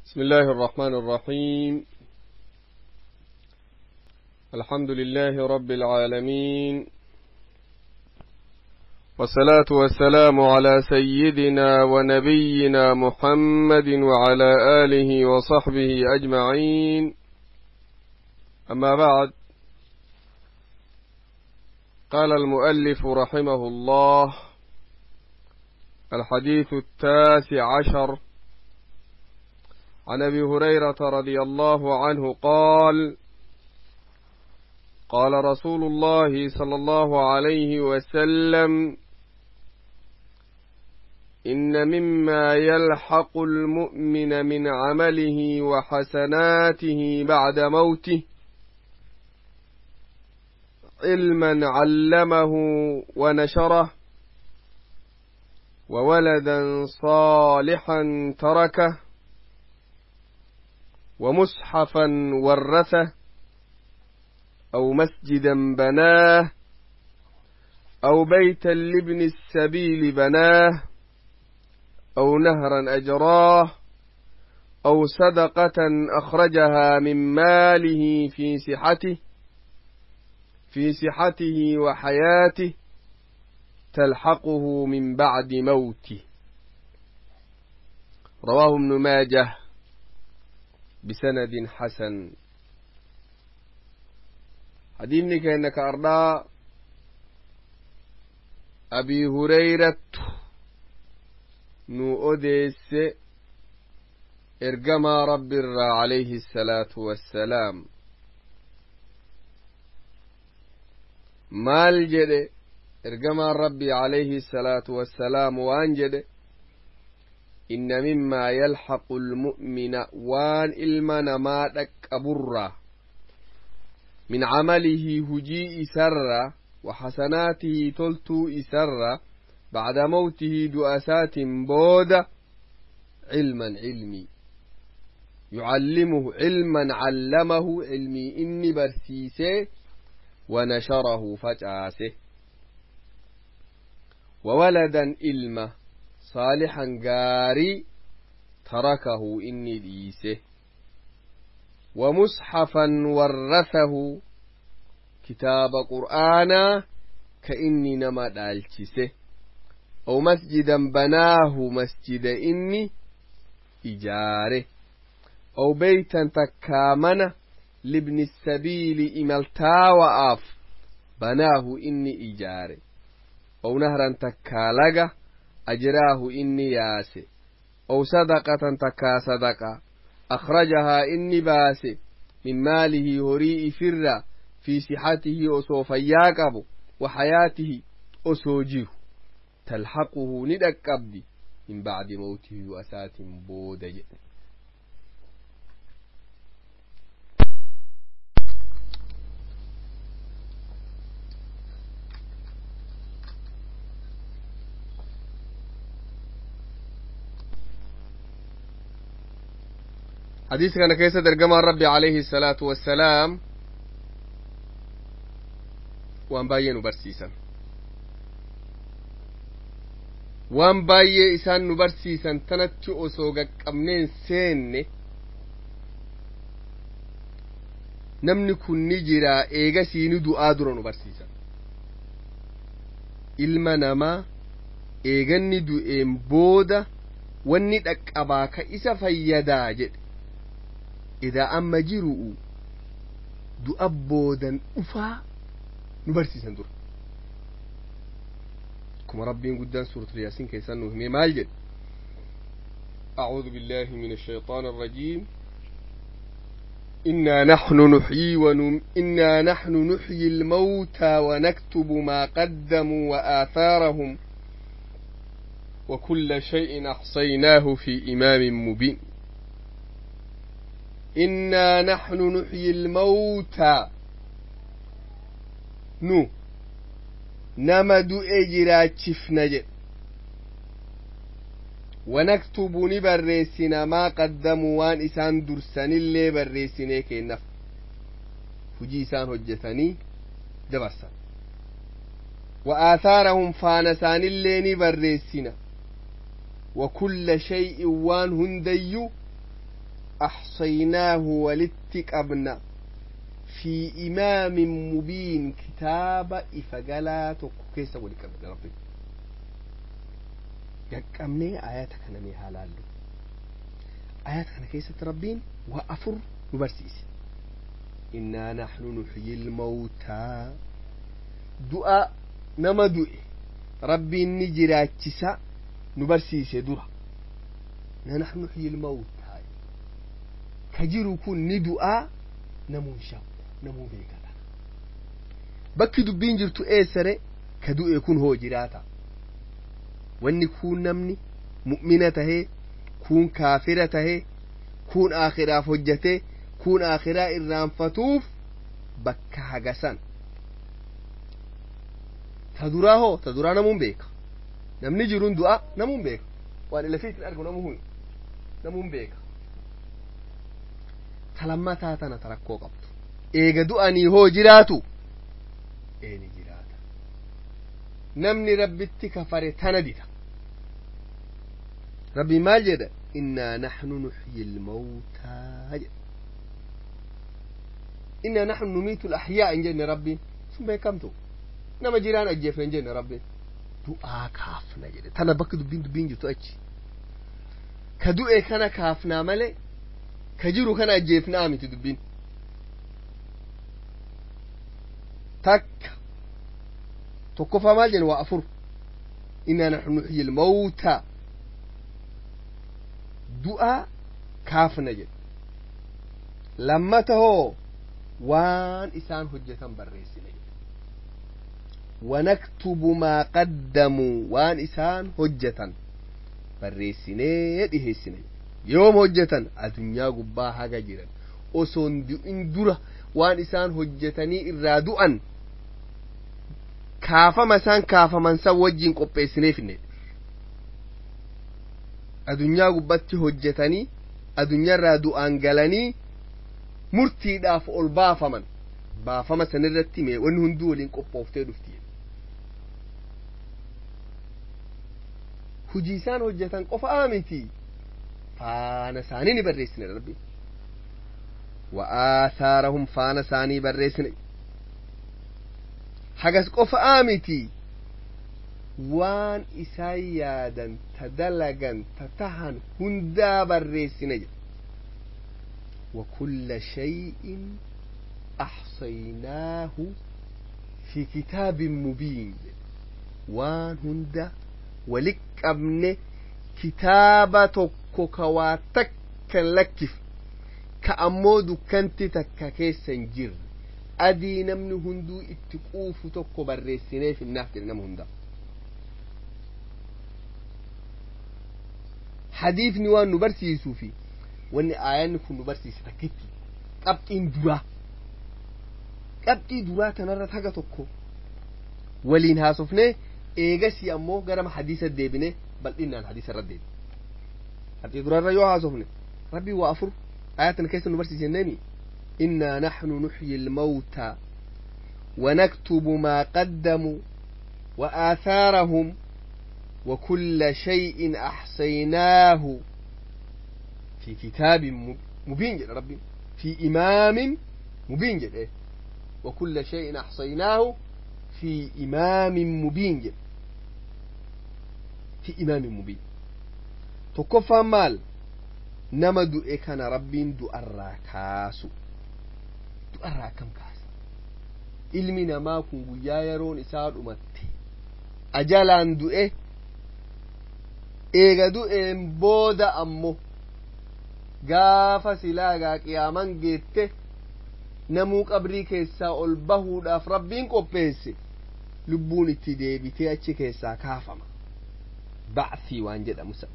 بسم الله الرحمن الرحيم. الحمد لله رب العالمين، والصلاة والسلام على سيدنا ونبينا محمد وعلى آله وصحبه أجمعين. أما بعد، قال المؤلف رحمه الله: الحديث 19 عن أبي هريرة رضي الله عنه قال: قال رسول الله صلى الله عليه وسلم: إن مما يلحق المؤمن من عمله وحسناته بعد موته علما علمه ونشره، وولدا صالحا تركه، ومصحفا ورثه، أو مسجدا بناه، أو بيتا لابن السبيل بناه، أو نهرا أجراه، أو صدقة أخرجها من ماله في صحته وحياته تلحقه من بعد موته. رواه ابن ماجه بسند حسن. حديثني كأنك أرضى أبي هريرة نو أديس إرجما رب عليه الصلاة والسلام. مال جده إرجما ربي عليه الصلاة والسلام وأنجده: إن مما يلحق المؤمن وان إلما ما تكبر من عمله هجي سر وحسناته تلتو سر بعد موته دؤسات بود علما علمي يعلمه علما علمه علمي إني برسيسه ونشره فجاسه، وولدا إلما صالحا قاري تركه إني ديسه، ومصحفا ورثه كتاب قرآنا كإني نما دالتسه، أو مسجدا بناه مسجد إني إجاره، أو بيتا تكامنا لابن السبيل إملتا وآف بناه إني إجاره، أو نهرا تكالغ أجراه إني ياسي، أو صدقة تكا صدقة أخرجها إني باسي من ماله هريء فرا في صحته أسوف ياقب وحياته أسوجيه تلحقه ندك أبدي من بعد موته وأسات بودج. حديث كان كيسة ترجمة ربي عليه الصلاة والسلام وان باية نبرسيسا وان باية إسان نبرسيسا تنتو أسوغك أمنين سين نمني كن نجرا إيغا سيني دعا درا نبرسيسا إلما نما إيغا ندو إيم بودا وني أباك إسا فيدا جد إذا أما جرؤوا دؤبودا أفا نبرسيسا دور كما ربي قدام سورة الياسين كيسان نهمي مالجد. أعوذ بالله من الشيطان الرجيم. إنا نحن نحيي الموتى ونكتب ما قدموا وآثارهم وكل شيء أحصيناه في إمام مبين. إنا نحن نحيي الموتى نو نمد إجراتشفنا ونكتب نبرسنا ما قدموا وان إسان درسن اللي برسنه كنف هجي إسان هجتني دبرسن وآثارهم فانسان اللي نبرسنا وكل شيء وان هنديو أحصيناه ولتقبنا في إمام مبين كتاب إفقلا تكوكيسا ولكبنا ربي قمني آياتك نمي هلالو آياتك كيسة ربين وأفر نبرسيس إنا نحن نحيي الموتى دعاء نما دعاء ربي نجراتشسا نبرسيس درا نحن نحيي الموتى كجيرو كون ندعاء نمون شاق نمو بيكالا bakki dubbiin jirtu eessare ka du'e kun hoo jiraata wanni kun namni mu'mina tahee kun kaafira tahee kun aakhiraaf hojjatee kun aakhiraa irraanfatuuf bakka hagasan ta duraa hoo ta duraa namuun beeka namni jiruun du'a namuun beeka waan ilafiitin argu namuun beeka ta lammataa tana ta rakkoo qabdu eega du'anii hoo jiraatu eeni jiraata namni rabbitti kafare tana dida rabbi maal jedha innaa naxnu nuxyi lmawtaa jedha innaa naxnu numiitu laxyaa hin jenne rabbiin sun beekamtu nama jiraan ajjeefne hin jenne rabbiin du'aa kaafna jedhe tana bakki dubbiin dubbiin jirtu achi ka du'e kana kaafnaa male ka jiru kana ajjeefnaa miti dubbiin takka tokkoffaa maal jedhe waa afur innaa naxnu nuxyi lmawtaa du'a kaafna jedhe lammata hoo waan isaan hojjetan barreessine jedhe wanaktubu maa qaddamuu waan isaan hojjetan barreessinee dhiheessine yoom hojjetan adunyaa gubbaa haga jiran osoon du'in dura waan isaan hojjetanii irraa du'an kaafama isaan kaafaman san wajjin qopheessinee finne adunyaa gubbatti hojjetanii addunyaarraa du'aan galanii murtiidhaaf ol baafaman baafama sanirratti mee wanni hunduu waliin qophooftee dhufti hujii isaan hojjetan qofaa miti faana isaanii ni barreessine rabbi wa'aasaarahum faana isaanii barreessine hagas qofaa miti waan isaan yaadan ta dalagan ta tahan hundaa barreessine jedha وكل شيء أحصيناه في كتاب مبين waan hunda wali qabne kitaaba tokko ka waa takkan lakkif ka ammoo dukkanti takka keessa hin jirre adii namni hunduu itti quufu tokko barreessineef hinnaaf jedhe nama hundaa hadiifni waan nu barsiisuu fi wanni aayanni kun nu barsiise takkitti qabxiin duraa qabxii duraa tanarra taga tokko waliin haasofnee eegasii ammoo garama hadiisa deebine bal'inaan hadiisa irra deebine qabxii duraarra yoo haasofne rabbii waa afur aayaa tana keessa nu barsiise jenneeni innaa naxnu nuxyi ilmawtaa ونكتب ما قدموا وآثارهم وكل شيء أحصيناه في كتاب مبين جل ربي في إمام مبين جل إيه؟ وكل شيء أحصيناه في إمام مبين جل في إمام مبين تكفى مال نما دؤ كان ربي دؤ الراكاس دؤ الراكم كاس ilmi namaa kun guyyaa yeroon isaa dhumatte ajalaan du'e eega du'een booda ammo gaafa silaagaa qiyaaman geette namuu qabrii keessaa ol bahuudhaaf rabbiin qopheesse lubbuun itti deebitee achi keessaa kaafama ba'sii waan jedhamu san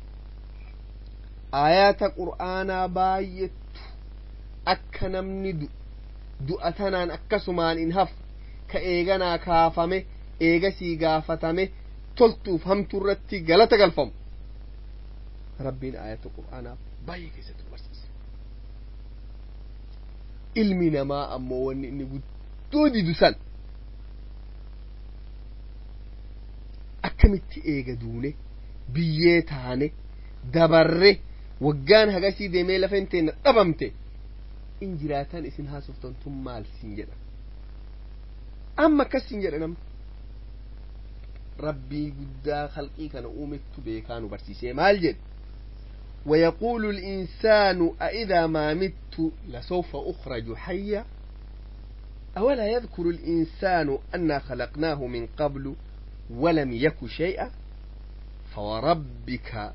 aayaata qur'aanaa baay'ettu akka namni du'u du'a tanaan akkasumaan in hafu ka eeganaa kaafame eegasii gaafatame toltuuf hamtuu irratti galata galfamu rabbiin ayata qur'aanaa baay'ee keessatti barsiisa ilmi namaa ammoo wanni inni guddoo didu san akkamitti eega duune biyyee taane dabarre Waggaan hagasii deemee lafeen teenna dhabamte in jiraatan isin haasoftan tun maal sin jedha. Amma akkas sin jedha namni. Rabbii guddaa khalqii kana uumettu beekaa nu barsiisee maal jedhe. ويقول الإنسان أإذا ما مت لسوف أخرج حيا أولا يذكر الإنسان أنا خلقناه من قبل ولم يك شيئا فوربك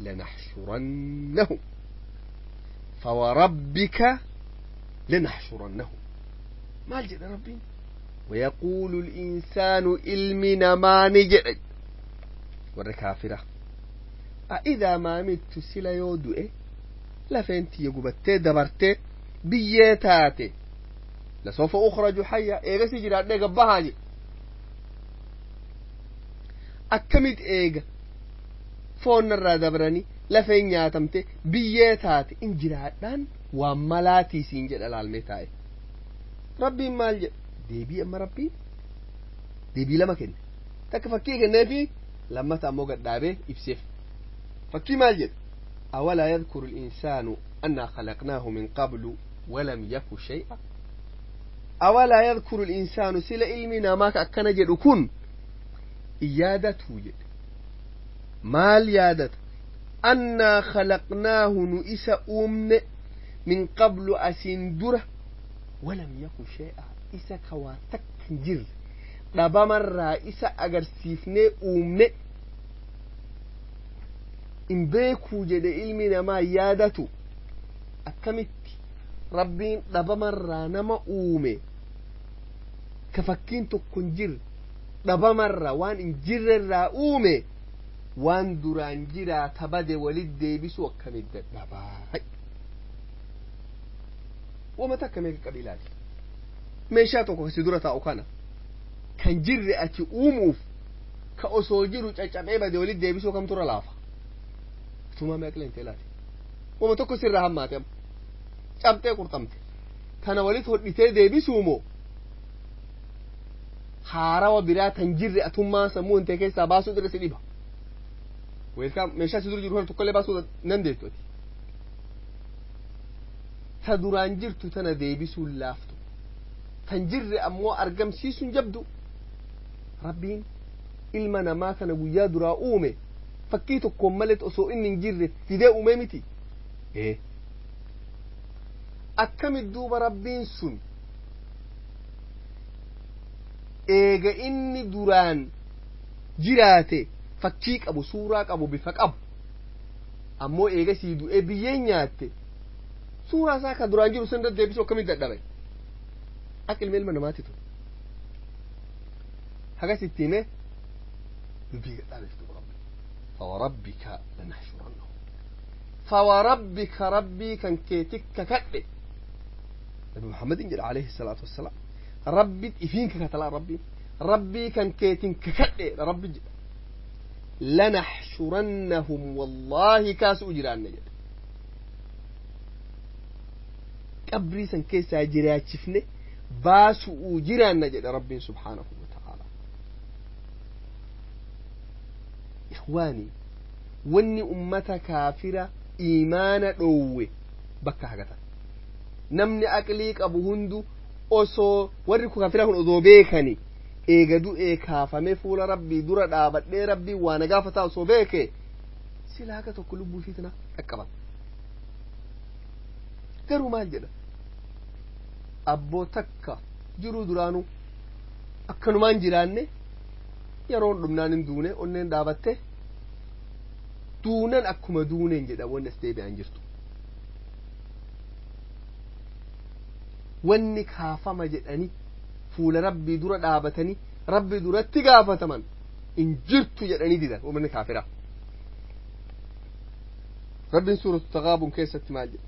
لنحشرنهم فوربك لنحشرنهم ما الجد ربي. ويقول الإنسان إلمنا ما نجد والكافرة أإذا ما مت سلا يودو لفنتي يقبتي دبرتي بيتاتي لسوف أخرج حيا إيغا سجرات ديغا بهاجي أكمد إيغا foon irraa dabranii lafeen nyaatamte biyyee taate in jiraadhaan waan malaatii siin jedha laalmee taa'e. Rabbiin maal jedha? Deebii amma rabbiin deebii lama kenne. Takka fakkii kenneefi lammata ammoo gadhaabee ibseef. Fakkii maal jedha? أولا يذكر الإنسان أنا خلقناه من قبل ولم يك شيئا أولا يذكر الإنسان سلا علمنا ما كأكنا جد كن إيادته جد maal yaadata annaa khalaqnaahu nu isa uumne min qablu asiin dura walam yaku shay'a isa ka waa takka hin jirre dhabamarraa isa agarsiifnee uumne in beekuu jedhe ilmi namaa yaadatu akkamitti rabbiin dhabamarraa nama uume ka fakkiin tokko hin jirre dhabamarraa waan hin jirrerraa uume waan duraan jiraata bade walit deebisu akkamit dadhabaa. Wama takka meeqa qabi ilaali. Meeshaa tokko kasi dura taa'u kana kan jirre ati uumuuf ka osoo jiru caccabee bade walit deebisuu kam tura laafa. Tumaa meeqa leente ilaali. Wama tokko sirraa hammaate amma cabxee qurxamte kana walit hodhitee deebisuu moo haarawa biraa tan jirre atummaa sammuu hintee keessaa baasuu dira si dhiba. Weelkaa meeshaa si dura jiru kana tokkollee baasuu nan deettu ati. Ta duraan jirtu tana deebisuun laaftu. Tan jirre ammoo argamsiisuun jabdu. Rabbiin ilma namaa kana guyyaa duraa uume fakkii tokkoon malee osoo inni hin jirre fidee uume miti. Ee. Akkamit duuba rabbiin sun eega inni duraan jiraate fakkii qabu suuraa qabu bifa qabu ammoo eega sii du'ee biyyeen nyaatte suuraa isaa ka duraan jiru san deddeebisuu akkamitti dadhabe akka ilma ilma namaati tu hagas itti hime dubbii gadhaabeef rabbi فوربك لنحشرنهم فوربك ربي كان كيتك كدhe نبي محمد جل عليه الصلاة والسلام ربي إفينك كتلا ربي ربي كان كيتك كدhe ربي جل لنحشرنهم والله كاس أجران نجد قبري سن كيسا جراتشفني باسو أجران نجد ربي سبحانه وتعالى. إخواني وني أمة كافرة إيمان دوي بكا هكذا نمني أكليك أبو هندو أسو وريكو كافرة هن أذو بيكني eega du'ee kaafamee fuula rabbii dura dhaabadhee rabbii waa na gaafataa osoo beeke sila haga tokko lubbuu ishii tana dhaqqaban. Garuu maal jedha abboo takka jiruu duraanuu akkanumaan jiraanne yeroon dhumnaan hin duune onneen dhaabatte duunan akkuma duuneen jedha wanni as deebi'an jirtu. Wanni kaafama jedhanii fuula rabbii dura dhaabatanii rabbii duratti gaafataman in jirtu jedhanii didan uummanni kaafiraa. Rabbiin suuratu Taghaabun keessatti maal jedha?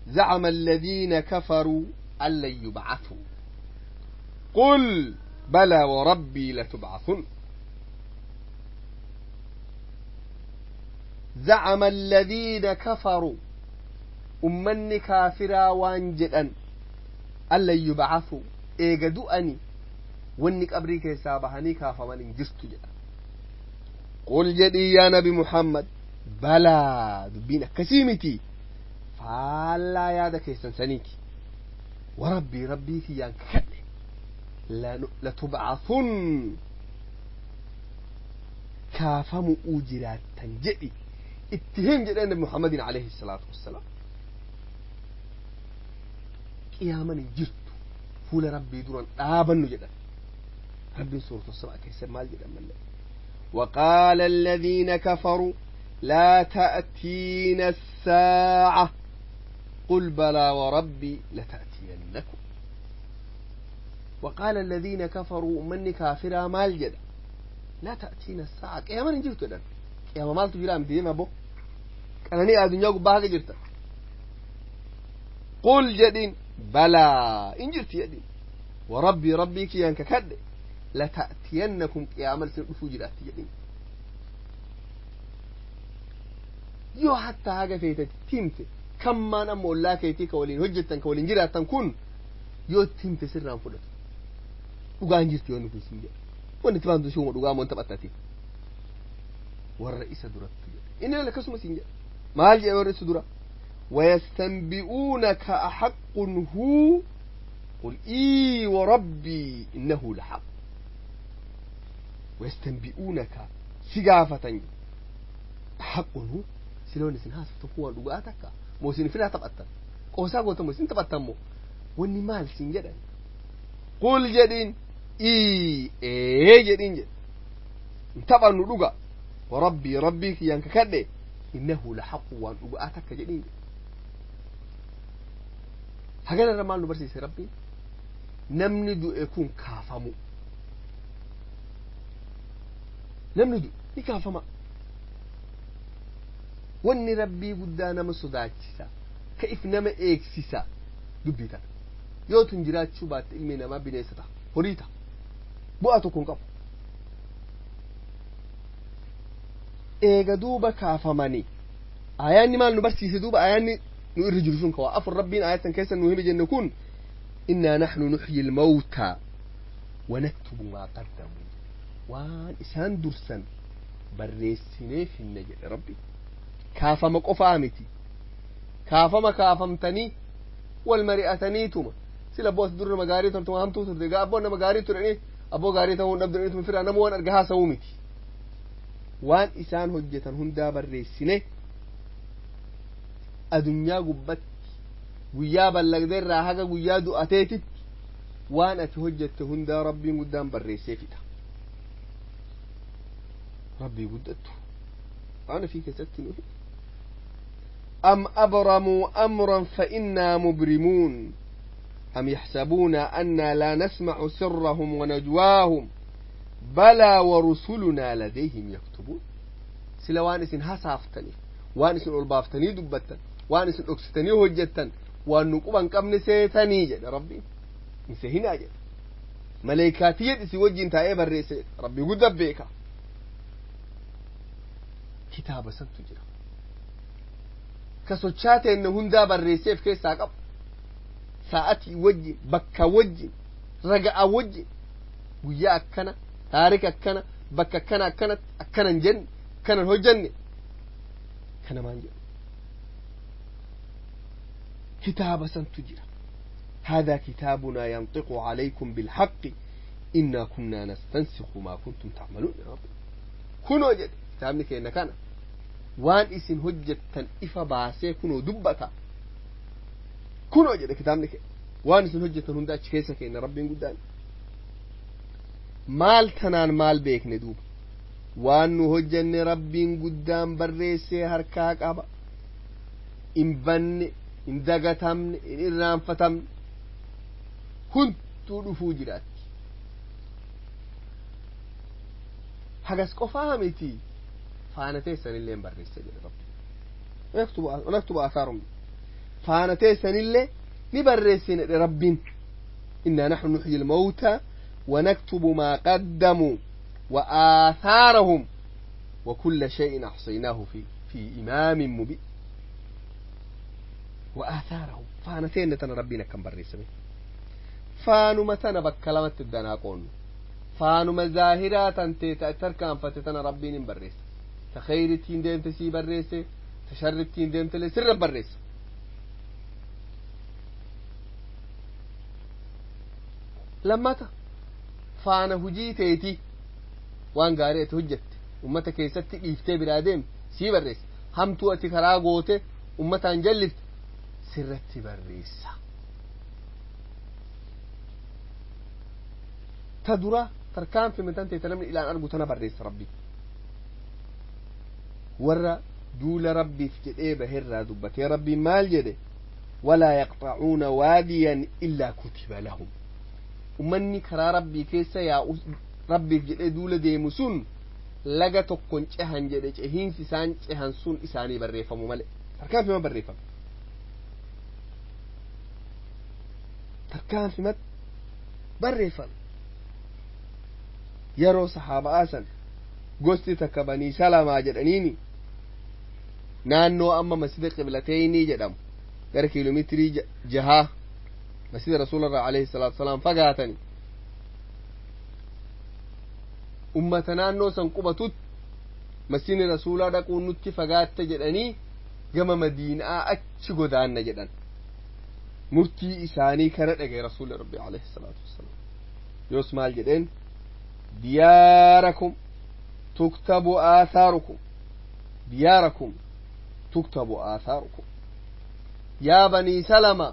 زعم الذين كفروا أن لن يبعثوا قل بلى وربي لتبعثن. زعم الذين كفروا أمني كافرا وانجدا أن لن يبعثوا eega du'ani wanni qabrii keessaa bahanii kaafaman hin jirtu jedha. Qul jedhii yaa nabi Muhammad Balaa dubbiin akkasii miti, faallaa yaada keessan saniiti. Warabbii rabbii kiyyaan kakadhe, latubcathun kaafamu'uu jiraattan jedhi itti him jedhee Nabi Muhammadin alayhi salaatu wassalaam. Qiyaaman hin jirtu, fuula rabbii duran dhaabannu jedhan. Rabbiin suuratu sab'a keessa maal jedhan malee? وقال الذين كفروا لا تأتينا الساعة قل بلى وربي لتأتينكم. وقال الذين كفروا من كافرا مال جدا لا تأتينا الساعة، قياما نجرت لنا قياما مال تجرى مدينة أبو أنا أدنيا قبها جرت. قل جدين بلى إن جرت يدين وربي ربي كيان ككد لتأتينكم قياما سنفجرات جدين. yoo hatta haga feetatti himte kammaan amma ollaa keetii ka waliin hojjettan ka waliin jiraattan kun yoo itti himte sirraan fudhatu. Dhugaan jirti yoo nuti siin jedha wanni itti baantu si'uma dhugaa moon taphattati warra isa duratti jedha inni akkasuma siin jedha maal jedhe warra isa dura? ويستنبئونك أحق هو قل إي وربي إنه لحق. ويستنبئونك سقافة أحق هو siloon isin haasoftu kun waan dhugaa takka moo isin ofirraa taphattan qoosaa goota moo isin taphattan moo wanni maal siin jedhan? Qul jedhin ii ee jedhin jedhe hin taphannu dhuga warabbii rabbii kiyyaan kakadhe innahu laxaqu waan dhugaa takka jedhin jedhe. Haganarra maal nu barsiise rabbiin? Namni du'e kun kaafamu, namni du'e ni kaafama. Wanni rabbii guddaa nama sodaachisa ka if nama eegsisa dubbii tana yoo tun jiraachuu baatte ilmi namaa bineensa ta'a, horii ta'a, bu'aa tokko hin qabu. Eega duuba kaafamanii aayaanni maal nu barsiise duuba? Aayaanni nu irra jiru sun kawaa afur rabbiin aayatan keessa nu hime jenne kun innaa naxnu nuxyi ilmawtaa wanaktubu maa qaddamuu waan isaan dursan barreessinee finna jedhe rabbi. Kaafama qofaa miti, kaafama kaafamtanii wal mari'ataniituma sila abboota dur nama gaarii turte waan hamtuu turte gaa abboon nama gaarii turanii abboo gaarii ta'uu hin dhabdaniituma firaa nama waan arga haasa'uu miti. Waan isaan hojjetan hundaa barreessine adunyaa gubbatti guyyaa ballagdeerraa haga guyyaa du'ateetitti waan ati hojjette hundaa rabbiin guddaan barreessee fixa. Rabbii guddattu waan ofii keessatti nu أم أبرموا أمرا فإنا مبرمون أم يحسبون أنا لا نسمع سرهم ونجواهم بلى ورسلنا لديهم يكتبون. سلا وان اسن هسافتني وان اسن ألبافتني دبتا وان اسن أكستني هجتا وان نقوبا قبن سيتني جد ربي نسهنا جد ملائكاتي سي وجين تايه بريس ربي قد بيكا kitaaba santu jira ka sochaa teenne hundaa barreesseef keessaa qabu sa'atii wajjin bakka wajjin raga'a wajjin guyyaa akkana taarika akkana bakka akkana akkanatti akkanan jenne akkanan hojjenne kana maan jedhu kitaaba santu jira. هذا كتابنا ينطق عليكم بالحق إنا كنا نستنسخ ما كنتم تعملون. يا رب كنوا جد kitaabni keenya kana waan isin hojjettan ifa baasee kunoo dubbata kunoo jedhe kitaabni keenya waan isin hojjettan hunda achi keessa keenya rabbiin guddaan. Maal tanaan maal beekne duuba? Waan nu hojjenne rabbiin guddaan barreessee harkaa qaba, hin banne, hin dagatamne, hin irraanfatamne, hunduu dhufuu jiraatti. Hagas qofaa miti, faana teessanillee hin barreessa jedhe rabbi. Wanaktubu athaarum faana teessanillee ni barreessine jedhe rabbiin. Innaa naxnu nuxyi ilmawtaa ونكتب ما قدموا وآثارهم وكل شيء أحصيناه في إمام مبين. وآثارهم فانتين تنا ربنا كم بريسمي فانو متنا بكلمة الدناقون فانو مزاهرات تركان فتتنا ربين بريس. Ta kheyrittiin deemte sii barreesse, ta sharrittiin deemtellee sirra barreessa. Lammata faana hujii teetii waan gaarii ati hojjette ummata keessatti dhiiftee biraa deemte sii barreessa. Hamtuu ati karaa goote ummataan jallifte sirratti barreessa. Ta dura tarkaanfii tan teete namni ilaan argu tana barreessa rabbi. Warra duula rabbiif jedhee baherraa dubbatee rabbiin maal jedhe? Walaa yaqxacuuna waadiyan illaa kutiba lahum. Ummanni karaa rabbii keessa yaa'u rabbiif jedhee duula deemu sun laga tokkon cehan jedhe, cehiinsi isaan cehan sun isaanii barreeffamu male. Tarkaanfima barreeffame, tarkaanfimat barreeffame. Yeroo sahaaba'aa san gosti takka Banii Salamaa jedhaniini naannoo amma masjida Qiblateynii jedhamu gara kiiloomeetirii 6 masjida rasuularraa alayhi salaatu wasalaam fagaatani, ummata naannoo san qubatut masjidni rasuulaa dhaquun nutti fagaatte jedhanii gama Madiinaa achi godaanna jedhan. Murtii isaanii kana dhagaye rasuulli rabbi alayhi salaatu wasalaam. Yoos maal jedheen? Diyaarakum tuktabu aathaarukum, diyaarakum tuktabu aathaarukum. Yaa Banii Salama,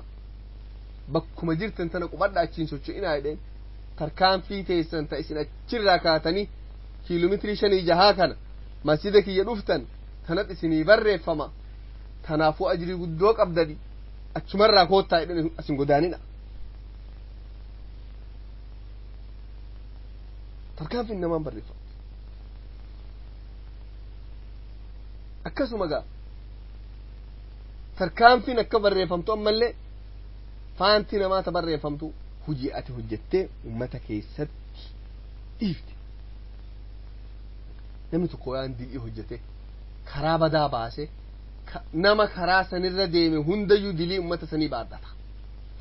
bakkuma jirtan tana qubadha, achiin socho'inaa jedheen. Tarkaanfii teessan ta isin achirraa kaatanii kiiloomeetirii 5 6 kana masjida kiyya dhuftan tanat isinii barreeffama. Tanaafuu ajrii guddoo qabdadi, achumarraa koottaa jedhan, asin godaanina. Tarkaanfiin namaan barreeffama. Akkasuma gaa tarkaanfiin akka barreeffamtu ammallee faanti namaa ta barreeffamtu hujii ati hojjettee ummata keessatti dhiifte. Namni tokko waan dil'ii hojjete karaa badaa baase, nama karaa sanirra deeme hundayyuu dilii ummata sanii baadhata.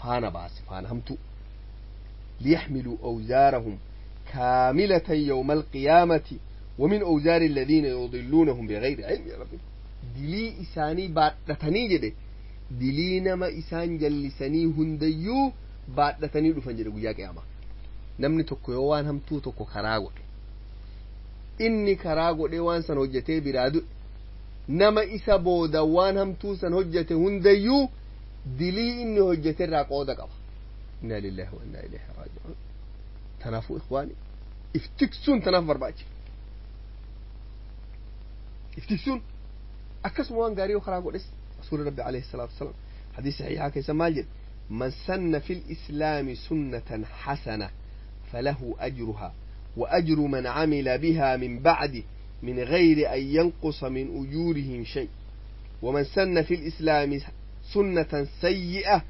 Faana baase, faana hamtuu. Liyaxmiluu awzaarahum kaamilatan yawma alqiyaamati ومن أوزار الذين يضلونهم بغير علم. يا ربي dilii isaanii baadhatanii jedhe, dilii nama isaan jallisanii hundayyuu baadhatanii dhufan jedhe guyyaa qiyaamaa. Namni tokko yoo waan hamtuu tokko karaa godhe, inni karaa godhee waan san hojjetee biraa du'e, nama isa booda waan hamtuu san hojjete hundayyuu dilii inni hojjete irraa qooda qaba. Inna lillahi wa inna ilayhi raaji'uun. Tanaafuu ikhwaani, iftiksuun tanaaf barbaachisa. Iftiksuun akkasuma waan gaarii yoo karaa godhes, rasuuli rabbi alayhi salaatu wasalaam hadiis saxiixaa keessa maal jedhe? Man sanna fi lislaami sunnatan xasana falahu ajruha wa ajru man camila biha min bacdi min gayri an yanqusa min ujuurihim shay, ومن سن في الإسلام سنة سيئة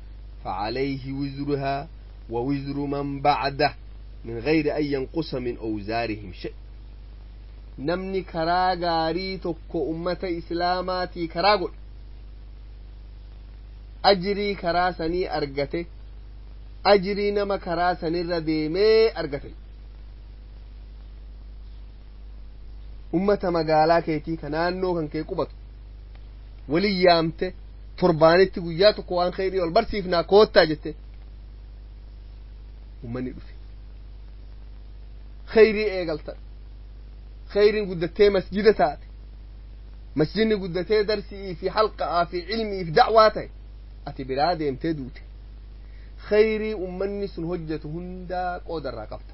فعليه وزرها ووزر من بعده من غير أن ينقص من أوزارهم شيء. Namni karaa gaarii tokko ummata islaamaatii karaa godhe ajrii karaa sanii argate, ajrii nama karaa sanirra deemee argate. Ummata magaalaa keetii ka naannoo kan kee qubatu walin yaamte, torbaanitti guyyaa tokko waan kheyrii wal barsiifnaa koottaa jette, ummanni dhufe, kheyrii eegaltan, kheyriin guddattee masjida taate, masjidni guddatee darsii fi halqa'aa fi cilmii fi da'waa ta'e, ati biraa deemtee duute, kheyrii ummanni sun hojjetu hundaa qoodarraa qabta.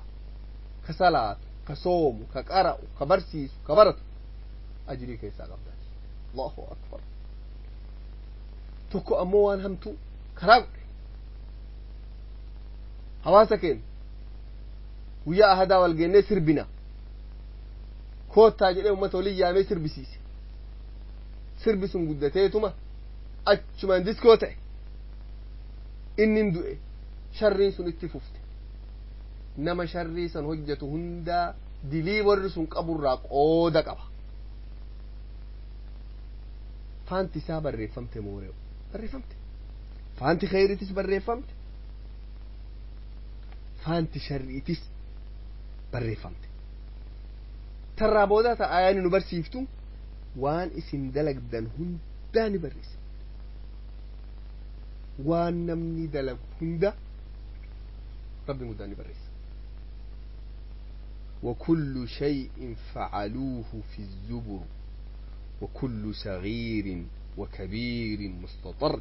Ka salaatu, ka soomu, ka qara'u, ka barsiisu, ka baratu ajrii keessaa qabda. Allahu akbar. Tokko ammoo waan hamtuu karaa godhe, hawaasa keenya guyyaa ahadaa wal geennee sirbina koottaa jedhee ummata walin yaamee sirbisiise. Sirbi sun guddateetuma achumaan diskoo ta'e. Innin du'e, sharriin sun itti fufte. Nama sharrii san hojjetu hundaa dilii warri sun qaburraa qooda qaba. Faanti isaa barreeffamte mooree'u barreeffamte, faanti kheyriitis barreeffamte, faanti sharriitis barreeffamte. Tarraa boodaa ta ayaani nu barsiiftu Waan isin dalagdan hundaa ni barreessa. Waan namni dalagu hunda rabbiin guddaan ni barreessa. وكل شيء فعلوه في الزبر وكل صغير وكبير مستطر.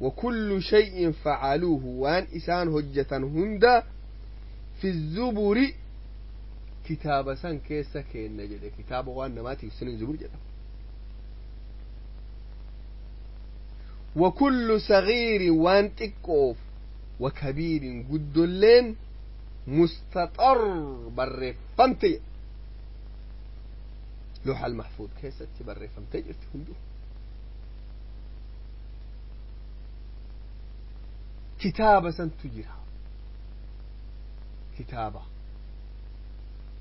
وكل شيء فعلوه وان إسان هجة هندا في الزبر كتاب سن كيسا كين نجد كتاب وان نماتي سن زبر جدا. وكل صغير وان تكوف وكبير قدلين مستطر برفمتي لوح المحفوظ كيسة برفمتي جرت هندو كتابة سنتجرها كتابة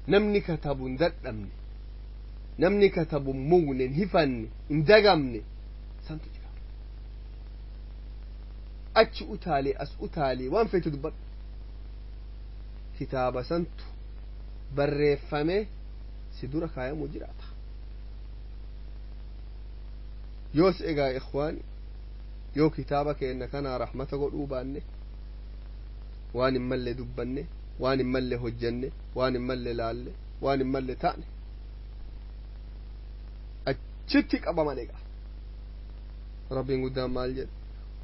نمني كتاب ذات أمني نمني كتاب مون هفن اندقمني سنتجرها أتش أتالي أس أتالي وان فيت دبر kitaaba santu barreeffame si dura kaayamuu jiraata. Yoos egaa ikhwaani, yoo kitaaba keenna kanaa rahmata godhuu baanne, waan hin malle dubbanne, waan hin malle hojjanne, waan hin malle laalle, waan hin malle taane, achitti qabaman. Egaa rabbiin guddaan maal jedhe?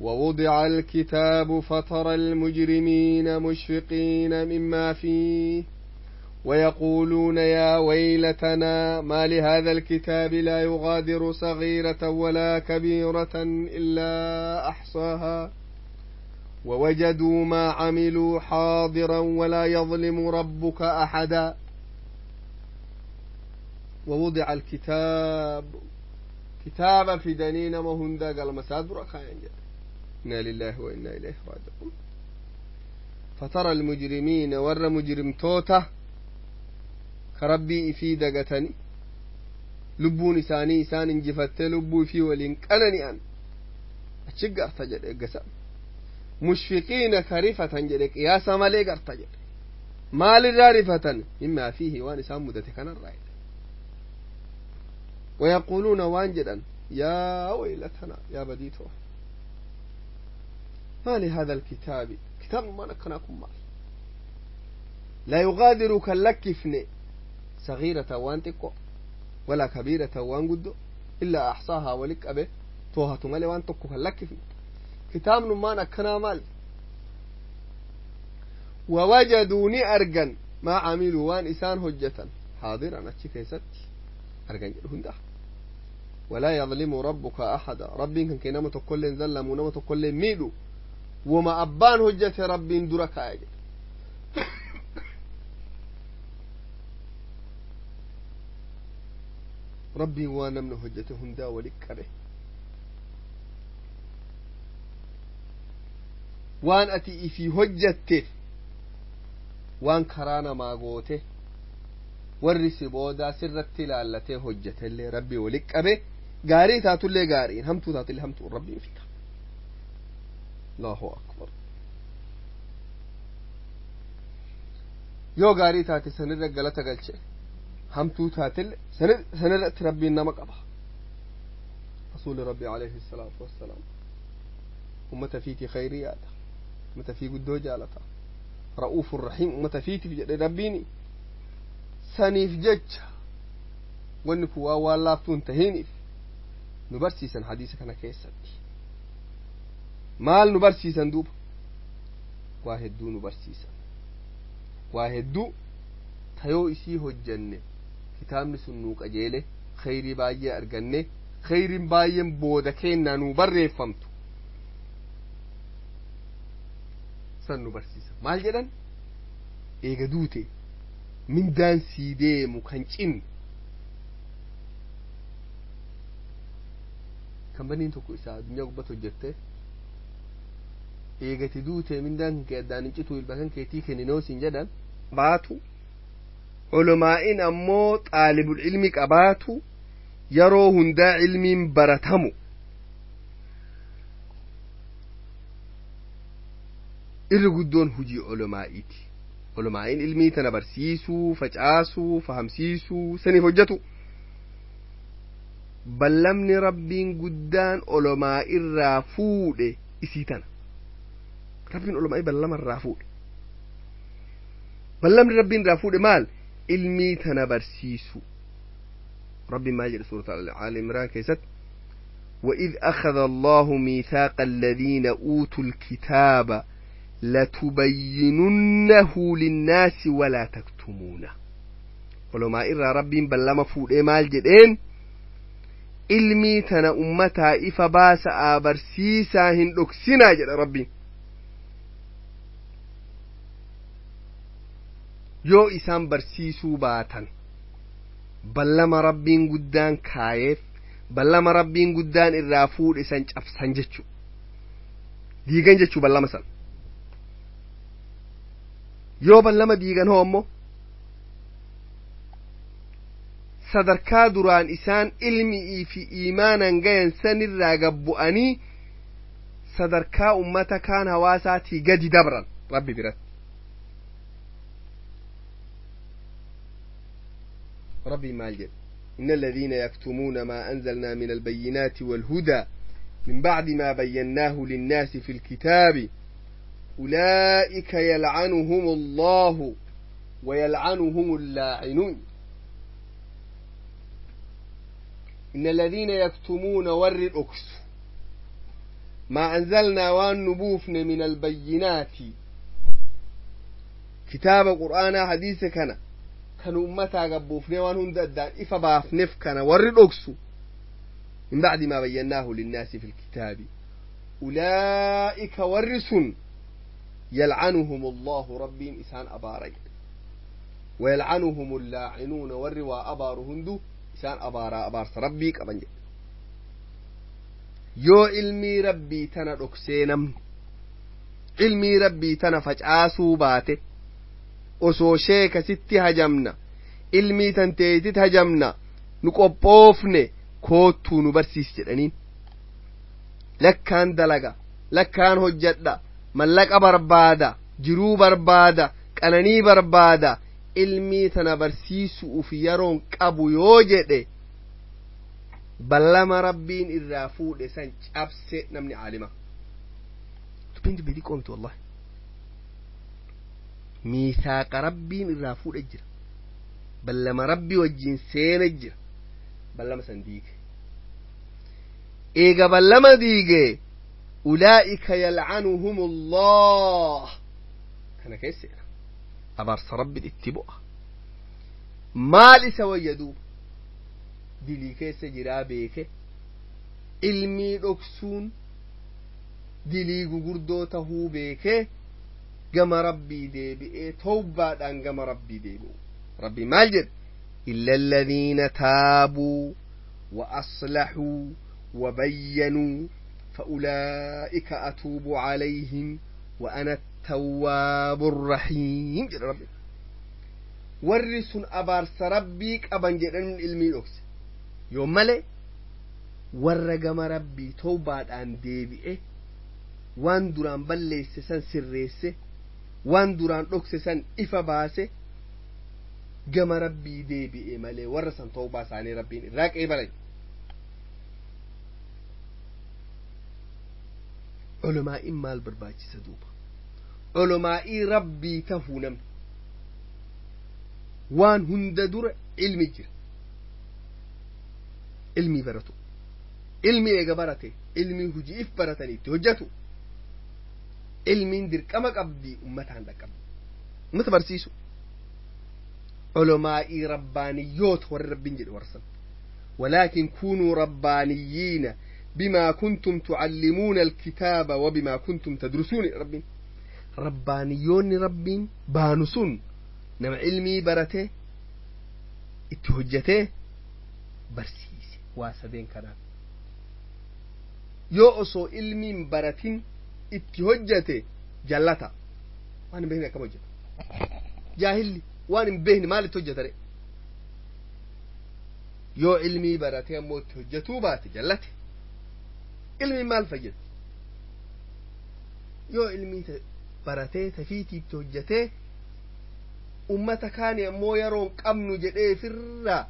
ووضع الكتاب فترى المجرمين مشفقين مما فيه ويقولون يا ويلتنا ما لهذا الكتاب لا يغادر صغيرة ولا كبيرة إلا أحصاها ووجدوا ما عملوا حاضرا ولا يظلم ربك أحدا. ووضع الكتاب كتاب في دنين مهندا قال مساد ركاين. إنا لله وإنا إليه راجعون. فترى المجرمين ور مجرم توته كربي في دقتني لبون إساني إسان انجفت لبو في ولين أن أتشق أرتجل إقسام مشفقين كرفة جلك يا سمالي أرتجل ما للرارفة مما فيه وان إسان مدتك الرأي ويقولون وانجدا يا ويلتنا يا بديتو ما لهذا الكتاب كتاب ما نكناكم مال لا يغادر كلكفن صغيرة وانتكو ولا كبيرة وانقدو إلا أحصاها ولك أبي توها تمالي وانتكو كلكفن كتاب ما نكنا مال ووجدوني أرجن ما عملوا وان إسان هجة حاضرا أتشي أرجن هنده ولا يظلم ربك أحدا. ربي كان كينما تقول ظلم ونما تقول ميدو وما أبان هجة ربي درك أجل. ربي وانا من هجته هندا ولك وان أتي في هجته وان كرانا ما قوته warri si boodaa sirratti ilaallatee hojjetellee rabbii wali qabe gaarii taatullee gaariin hamtuu taatullee hamtuun rabbiin fida. Allahu akbar. Yoo gaarii taate sanirra galata galche, hamtuu taatellee sanirratti rabbiin nama qaba. Rasuulli rabbii alayhi salaatu wassalaam ummata fiitii khayrii yaada, ummata fii guddoo jaalata, ra'uufur rahiim ummata fiitiif jedhe rabbiini. Saniif jecha wanni kun waan waan laaftuu hin tahiniif nu barsiisan hadiisa kana keessatti. Maal nu barsiisan duuba? Waa hedduu nu barsiisan. Waa hedduu tayoo isii hojjanne kitaabni sun nuu qajeele khayrii baay'ee arganne khayriin baay'een booda keennaa nuu barreeffamtu san nu barsiisan. Maal jedhan? Eega duute mindaan sii deemu kan cinnu kan baniin tokko isaa addunyaa gubbatti hojjette eegati duute mindaan kee addaan hin citu ilma kan keetii kenninoo siin jedhan baatu. Ulumaa'in ammoo xaalibul ilmi qabaatu yeroo hundaa ilmiin baratamu irri guddoon hujii ulumaa'iiti. Ulumaa'in ilmii tana barsiisuu, facaasuu, fahamsiisuu saniif hojjetu. Ballamni Rabbiin guddaan olomaa irraa fuudhe isii tana. Rabbiin olomaa ballama irraa fuudhe. Ballamni Rabbiin irraa fuudhe maal? Ilmii tana barsiisu. Rabbiin maal jedhe suurata Aali Imraan keessatti? وإذ أخذ الله ميثاق الذين أوتوا الكتاب لتبيننه للناس ولا تكتمونه. ولما إرى ربي بلما فود مال جدين ilmii tana ummataa ifa baasa'a barsiisaa hin dhoksinaa jedha Rabbiin. Yoo isaan barsiisuu baatan, ballama Rabbiin guddaan kaayeef, ballama Rabbiin guddaan irraa fuudhe san cabsan jechuu, diigan jechuu ballama san. Yoo ballama diigan hoo ammoo, sadarkaa duraan isaan ilmi'ii fi iimaanan gayan sanirraa gabbu'anii sadarkaa ummata kaan hawaasaatii gadi dabran Rabbi biratti. Rabbi maal jedhe? إن الذين يكتمون ما أنزلنا من البينات والهدى من بعد ما بيناه للناس في الكتاب أولئك يلعنهم الله ويلعنهم اللاعنون. إن الذين يكتمون ور الأكس ما أنزلنا والنبوفن من البينات، كتاب قرآن حديث كان كانوا أمتا قبوفن وانهم دادان إفا بافنف كان ور الأكس من بعد ما بيناه للناس في الكتاب أولئك ورس يلعنهم الله ربهم إسان أباري ويلعنهم اللاعنون ور وأبارهندو isaan abaaraa abaarsa Rabbii qaban jedhe. Yoo ilmii Rabbii tana dhoksee, namni ilmii Rabbii tana facaasuu baate, osoo sheeka sitti hajamna, ilmii tan teetitti hajamna, nu qophoofne, koottuu nu barsiis jedhaniin, lakkaan dalaga, lakkaan hojjadha, mallaqa barbaada, jiruu barbaada, qananii barbaada, ilmii tana barsiisuuf yeroon qabu yoo jedhe, ballama Rabbiin irraa fuudhe san cabse namni caalima. Dubbiin dubbii xiqqoo miti wallahi. Miisaaqa Rabbiin irraa fuudhe jira, ballama Rabbii wajjin seene jira. Ballama san diige. Eega ballama diige, ulaa'ika yalcanuhum Allah kana keesseedha. Abaarsa Rabbi itti bu'a. Maal isa wayya duuba? Dilii keessa jiraa beeke. Ilmii dhoksuun dilii gugurdoo tahuu beekee gama Rabbii deebi'ee towbaadhaan gama Rabbii deebi'u. Rabbi maal jedhe? إلا الذين تابوا وأصلحوا وبينوا فأولئك أتوب عليهم وأنا التواب الرحيم jedha Rabbi. Warri sun abaarsa Rabbii qaban jedhan ilmii dhokse yoo malee, warra gama Rabbii towbaadhaan deebi'e, waan duraan balleesse san sirreesse, waan duraan dhokse san ifa baase, gama Rabbii deebi'e malee, warra san towbaa isaanii Rabbiin irraa qeebalan. Olomaa'iin maal barbaachisa duuba? Olomaa'ii Rabbii tahuu namni waan hunda dura ilmi jira, ilmii baratu. Ilmi eega barate, ilmii hujiif baratanii itti hojjetu. Ilmiin dirqama qabdii ummataan dhaqqabdi, ummata barsiisu. Olomaa'ii rabbaaniyyoota warri Rabbiin jedhe warsan: ولكن كونوا ربانيين بما كنتم تعلمون الكتاب وبما كنتم تدرسون. ربين rabbaaniyyoonni Rabbiin baanu sun nama ilmii barate, itti hojjetee, barsiise. Waa sadeen kanaan. Yoo osoo ilmiin baratin itti hojjete, jallata. Waan hin beekne akkam hojjeta? Jaahilli waan hin beekne maal itti hojjeta re? Yoo ilmii baratee ammoo itti hojjetuu baate, jallate. Ilmiin maal fayyada yoo ilmii baratee tafiitii itti hojjetee, ummata kaani ammoo yeroon qabnu jedhee firraa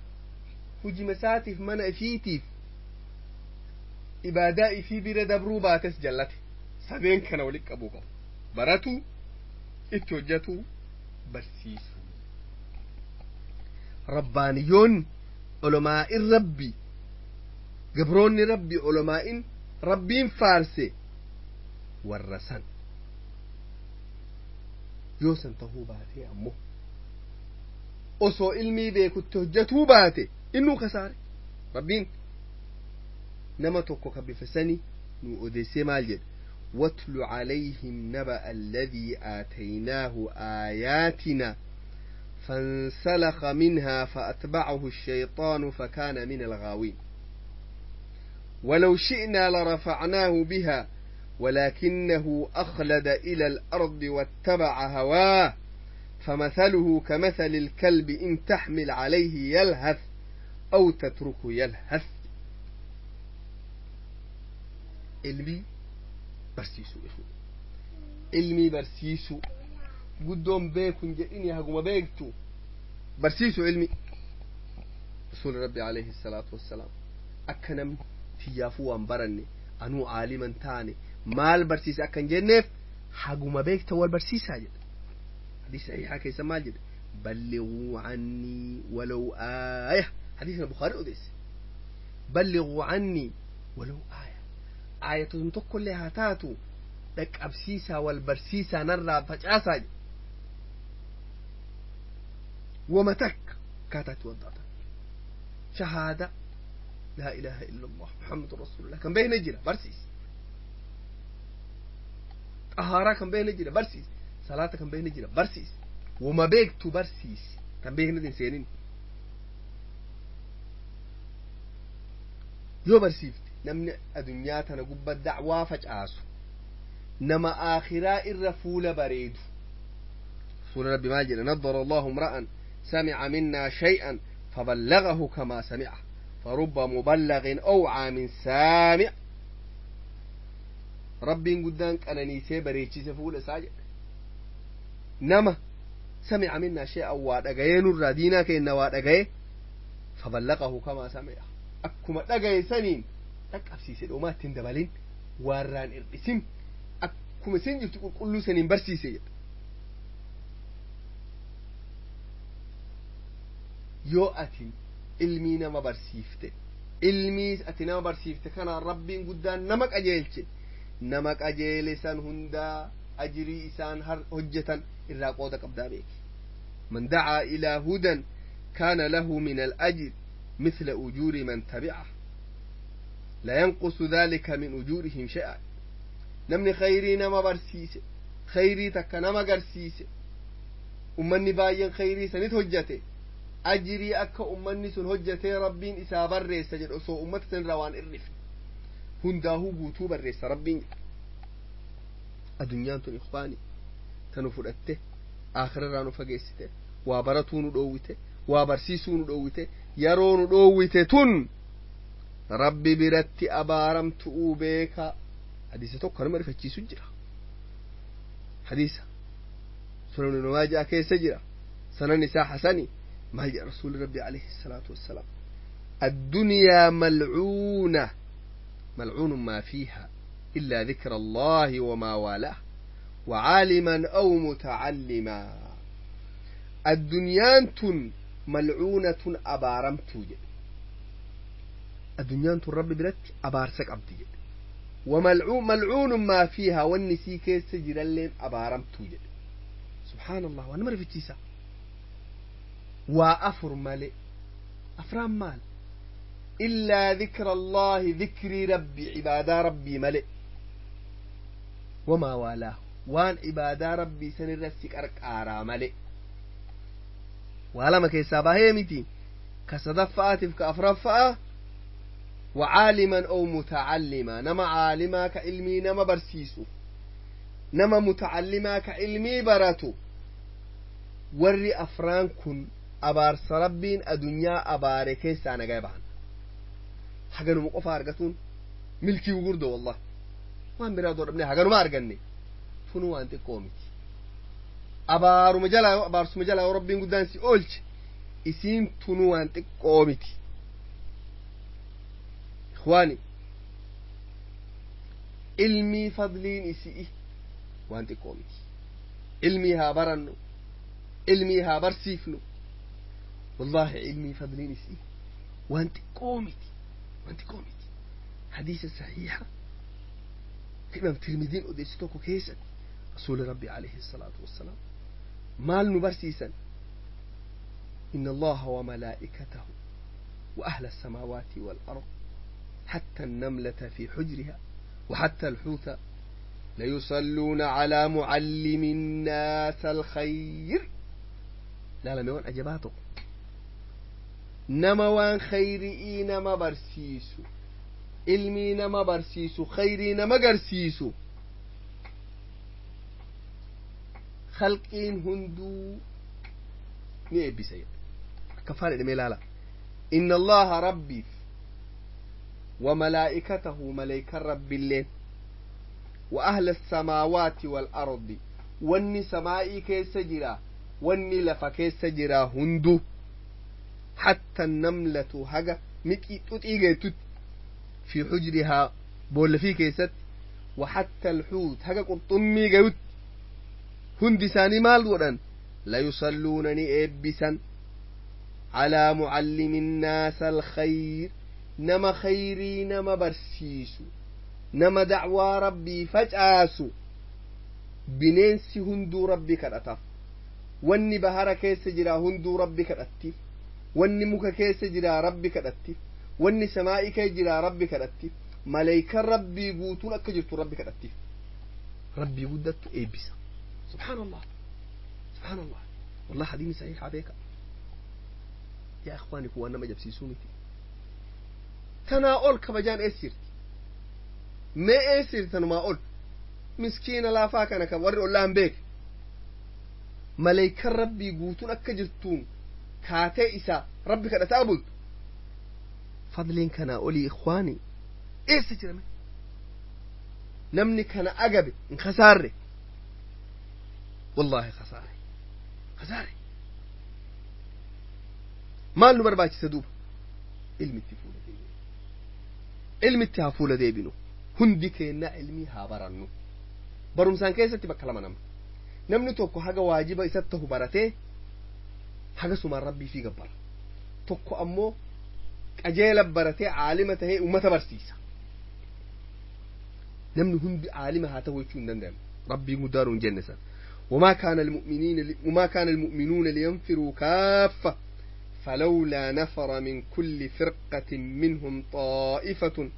hujima isaatiif mana ifiitiif Ibaadaa ifii bira dabruu baates jallate. Sadeen kana walitti qabuu qabu: baratu, itti hojjetu, barsiisu. Rabbaaniyyoonni olomaa'in rabbi, gabroonni rabbi olomaa'in rabbiin faarse warra san. Yoo san tahuu baatee ammoo, osoo ilmii beekutti hojjetuu baate, innuu kasaare. Rabbiin nama tokko ka bifa sani nu odeessee maal jedhe? واتل عليهم نبأ الذي آتيناه آياتنا فانسلخ منها فأتبعه الشيطان فكان من الغاوين. ولو شئنا لرفعناه بها ولكنه أخلد إلى الأرض واتبع هواه، فمثله كمثل الكلب إن تحمل عليه يلهث أو تتركه يلهث. Ilmii barsiisuu, ilmii barsiisuu, guddoon beekun jedhini, haguma beektu barsiisu ilmi. Rasuuli rabbi alayhi salaatu wassalaam akka namni tiyyaafuu waan baranne, anuu caaliman taane, maal barsiisa akkan jenneef, haguma beekta wal barsiisaa jedha. Hadiisa sahihaa keessa maal jedha? بلغوا عني ولو آية. حديث البخاري odeesse. بلغوا عني ولو آية, aayatun tokkollee haa taatu dhaqqabsiisaa, wal barsiisaa, narraa facaasaa jedhe. Wama takka akkaataatti wadda'atan, shahaada لا إله إلا الله محمد رسول الله kan beekne jira, barsiis. Xahaaraa kan beekne jira, barsiis. Salaata kan beekne jira, barsiis. Wama beektu barsiis, kan beekne hin seenin. Yoo barsiifte, namni adunyaa tana gubba dacwaa facaasu nama aakhiraa irra fuula bareedu. Rasuula rabbi maal jedhe? نضر الله امرأ سمع منا شيئا فبلغه كما سمعه، فرب مبلغ أوعى من سامع. Rabbiin guddaan qananiisee bareechise fuula isaa jedhe nama سمع منا شيئا, waa dhagayee nurraa, diinaa keenna waa dhagayee, فبلغه كما سمعه, akkuma dhagaye saniin dhaqqabsiise, dhomaa ittiin dabalin, waarraan hir'isin, akkuma isin jirtu qulqulluu saniin barsiise jedha. Yoo ati ilmii nama barsiifte, ilmii ati nama barsiifte kanaan rabbiin guddaan nama qajeelche, nama qajeele san hundaa ajirii isaan hojjetan irraa qooda qabdaa beeki. من دعا إلى هدى كان له من الأجر مثل أجور من تبعه، لا ينقص ذلك من أجورهم شيئا. Namni khayrii nama barsiise, khayrii takka nama garsiise, ummanni baay'een khayrii sanit hojjate, ajirii akka ummanni sun hojjatee rabbiin isaa barreessa jedhe, osoo ummata sanirraa waan irrifne hundaahuu guutuu barreessa rabbiin jedhe. Addunyaan tun, ikhwaani, tanu fudhatte aakhirarraa nu fageessite, waa baratuu nu dhoowwite, waa barsiisuu nu dhoowwite, yeroo nu dhoowwite tun rabbi biratti abaaramtu'uu beeka. Hadiisa tokko nama rifachiisu jira. Hadiisa sunan ibn maajaa keessa jira, sanan isaa hasani. Maal jedha rasuuli rabbi alayhi salaatu wassalaam? الدنيا ملعونة، ملعون ما فيها إلا ذكر الله وما والاه وعالما أو متعلما. Addunyaan tun ملعونة, abaaramtuu jedhe. Addunyaan tun rabbi biratti abaarsa qabdi jedhe. وملعون ملعون ما فيها, wanni isii keessa jiralleen abaaramtuu jedhe. سبحان الله, waan nama rifachiisa. Waa afur male. Afraan maal? إلا ذكر الله, ذكري ربي, عبادة ربي male, وما والاه, waan عبادة ربي sanirratti qarqaaraa male. Waa lama keessaa bahee miti, ka sadaffa'aatiif ka afraffa'a. وعالما أو متعلما, نما عالما كعلمي نما برسيسو, نما متعلما كعلمي براتو. Warri afraan kun abaarsa rabbiin adunyaa abaare keessaa nagaa bahan. Haganuma qofa argatuun milkii gugurdo, wallah. Waan biraa doo dhabne haganuma arganne tunu waan xiqqoo miti. Abaaruma jalaa yoo, abaarsuma jalaa yoo rabbiin guddaan si oolche, isiin tunu waan xiqqoo miti. Ikhwaani, Ilmii fadliin isii waan xiqqoo miti. Ilmii haa barannu, ilmii haa barsiifnu. Wallaahi ilmii fadliin isii waan xiqqoo miti, waan xiqqoo miti. Hadiisa sahiiha imaam Tirmidiin odeessu tokko keessatti rasuuli rabbi alayhi salaatu wassalaam maal nu barsiisan? إن الله وملائكته وأهل السماوات والأرض حتى النملة في حجرها وحتى الحوت ليصلون على معلم الناس الخير. لا لا ميوان أجباته نما وان خيري نما برسيسو ilmii nama barsiisu, khayrii nama garsiisu, khalqiin hunduu ni eebbisa jedhe. Akka faan jedhame ilaala. Inna allaha rabbiif wa malaa'ikatahu, malaykan rabbiilleen, wa ahla asamaawaati waalardi, wanni samaa'ii keessa jira, wanni lafa keessa jira hundu, hatta namlatu, haga mixii xuxii geettutti, في حجرها بول في كيست، وحتى الحوت هكا قرطمي قيوت، هندي ساني مال ودن لا يصلونني إبسا على معلم الناس الخير. نما خيري نما برسيسو نما دعوى ربي فجأسو بننسي هندو ربي كرأتف، واني بهر كيس جرا هندو ربي كرأتف، واني مكا كيس جرا ربي كرأتف، wanni samaa'ii kee jira rabbi kadhatti, maleykan rabbii guutuun akka jirtu rabbi kadhatti, rabbii guddattu eebbisa. Subhaanallah, subhaanallah. Wallah hadiini sahiihaa beeka. Yaa ikhwaani, kun waan nama jabsiisuu miti. Tanaa ol kabajaan eessa jirti? Mee eessa jirti tanumaa ol? Miskiina laafaa kana kan warri ollaa hin beeke, maleykan rabbii guutuun akka jirtuun kaatee isaa rabbi kadhataa bultu. Fadliin kanaa olii ikhwaani eessa jirame? Namni kana agabe hin khasaarre, wallaahi khasaare, khasaare. Maal nu barbaachisa duuba? Ilmitti fuula deebinu, ilmitti haa fuula deebinu. Hundi keenna ilmii haa barannu. Barumsaan keessatti bakka lama namni namni tokko haga waajiba isatti tahu baratee haga sumaan rabbii fi gabbara, tokko ammoo qajeela baratee caalima tahee ummata barsiisa. Namni hundi caalima haa ta'u jechuu hin danda'amu. Rabbii guddaa nuun jenne san. وما كان المؤمنين وما كان المؤمنون لينفروا كافة فلولا نفر من كل فرقة منهم طائفة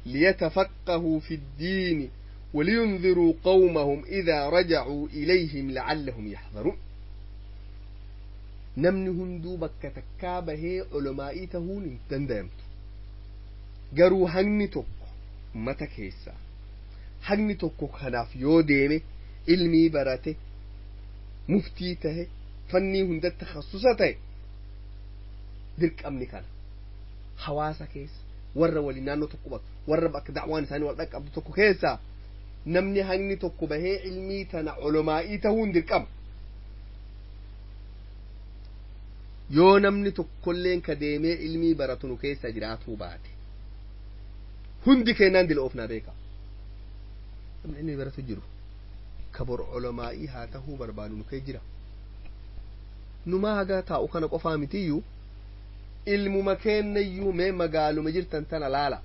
ليتفقهوا في الدين ولينذروا قومهم إذا رجعوا إليهم لعلهم يحذرون. Namni hunduu bakka takkaa bahee olomaa'ii tahuun hin danda'amtu. Garuu hagni tokko ummata keessaa hagni tokko kanaaf yoo deeme, ilmii barate, muftii tahe, fannii hundatti takhassusa tahe, dirqamni kana hawaasa keessa warra waliin naannoo tokko qubatu, warra bakka da'waan isaanii wal dhaqqabdu tokko keessaa namni hagni tokko bahee ilmii tana olomaa'ii tahuun dirqama. Yoo namni tokkolleen ka deemee ilmii baratu nu keessa jiraatuu baate, hundi kennaan dila ofnaa beeka. Namni ilmii baratu jiru ka bor olomaa'ii haa tahuu barbaadu nu kee jira. Numaa hagaa taa'u kana qofaa mitiyyuu, ilmuma kennayyuu mee magaaluma jirtan tana laala.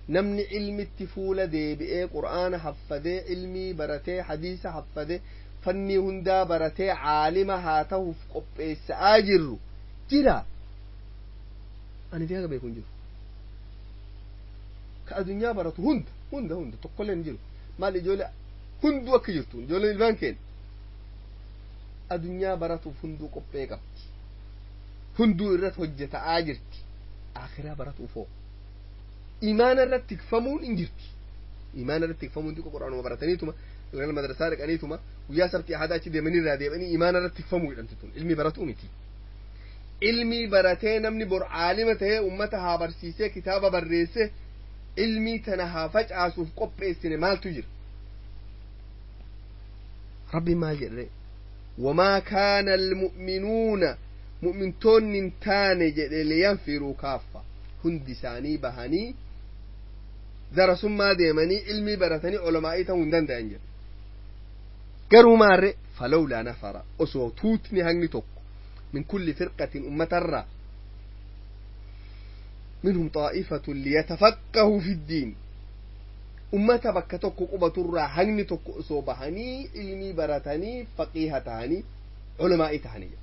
Namni ilmitti fuula deebi'ee qur'aana haffadee, ilmii baratee, hadiisa haffadee, fannii hundaa baratee caalima haa tahuuf qopheessa'aa jirru jira. Ani fi haga beeku hin jiru ka addunyaa baratu hunda hunda hunda tokkollee hin jiru. Maal ijoole hunduu akka jirtu, ijoolleen ilmaan keenya addunyaa baratuuf hunduu qophee qabdi, hunduu irratti hojjeta'aa jirti. Akhiraa baratuuf hoo imaana irratti tikfamuun hin jirti. Imaana irratti tikfamuun xiqqoo quraanuma barataniituma galgala madrasaa dhaqaniituma guyyaa sabtii hadaa achi deemanii irraa deemanii imaana irratti tikfamuu jedhamti. Tun ilmi baratuu miti. Ilmii baratee namni bor caalima tahee ummata haa barsiisee, kitaaba barreessee, ilmii tana haa facaasuuf qopheessine maaltu jira? Rabbi maal jedhe? Wamaa kaana almu'minuuna, mu'mintoonni hin taane jedhe, liyanfiruu kaaffa, hundi isaanii bahanii. Darasummaa deemanii ilmii baratanii ulamaa'ii ta'uu hin danda'an jedhe. Garuu maarre falawlaa nafara osoo tuutni hangni tokko min kulli firqatin ummatarraa minhum xaa'ifatun liyatafaqqahuu fiddiin ummata bakka tokko qubaturraa hangni tokko osoo bahanii ilmii baratanii faqiiha ta'anii ulamaa'ii ta'anii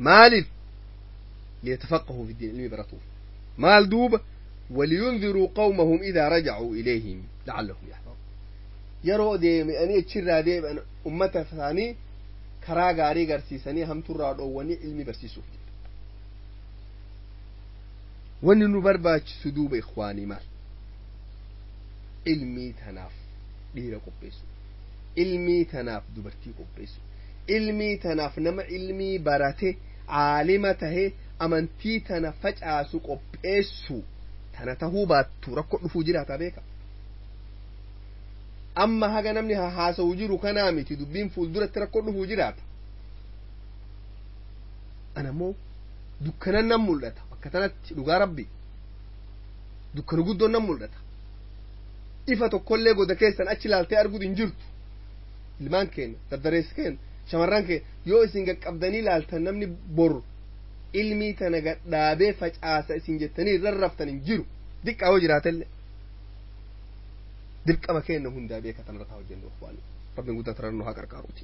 maaliif liyatafaqqahuu fiddiin ilmii baratuuf maal duuba ولينذروا قومهم إذا رجعوا إليهم لعلهم يحذرون yeroo deebi'anii achirraa deebi'an ummata isaanii karaa gaarii garsiisanii hamturraa dhoowwanii ilmi barsiisuuf jedhe. Wanni nu barbaachisu duuba ikwaanii maal? Ilmii tanaaf dhiira qopheessu, ilmii tanaaf dubartii qopheessu, ilmii tanaaf nama ilmii barate caalima tahe amantii tana facaasu qopheessu. Tana tahuu baattu rakkoo dhufuu jiraata beeka. Amma haga namni haasa'u jiru kanaa miti dubbiin fuulduratti rakkoo dhufuu jiraata. Ana immoo dukkanan nan mul'ata bakka tanatti dhugaa rabbi dukkana guddoon nan mul'ata. Ifa tokkollee goda keessan achi ilaaltee arguu hin jirtu. Ilmaan keenya, dardareessi keenya, shamarran keenya yoo isin qaqqabdanii ilaaltan namni bor ilmii tana gadhaabee facaasa isin jettanii rarraftan hin jiru. Diqqaa yoo jiraatellee. Dirqama keenya hundaa beeka tanarra taa hojjennu ikhwaani. Rabbiin guddaa tanarra nu haa qarqaaruuti.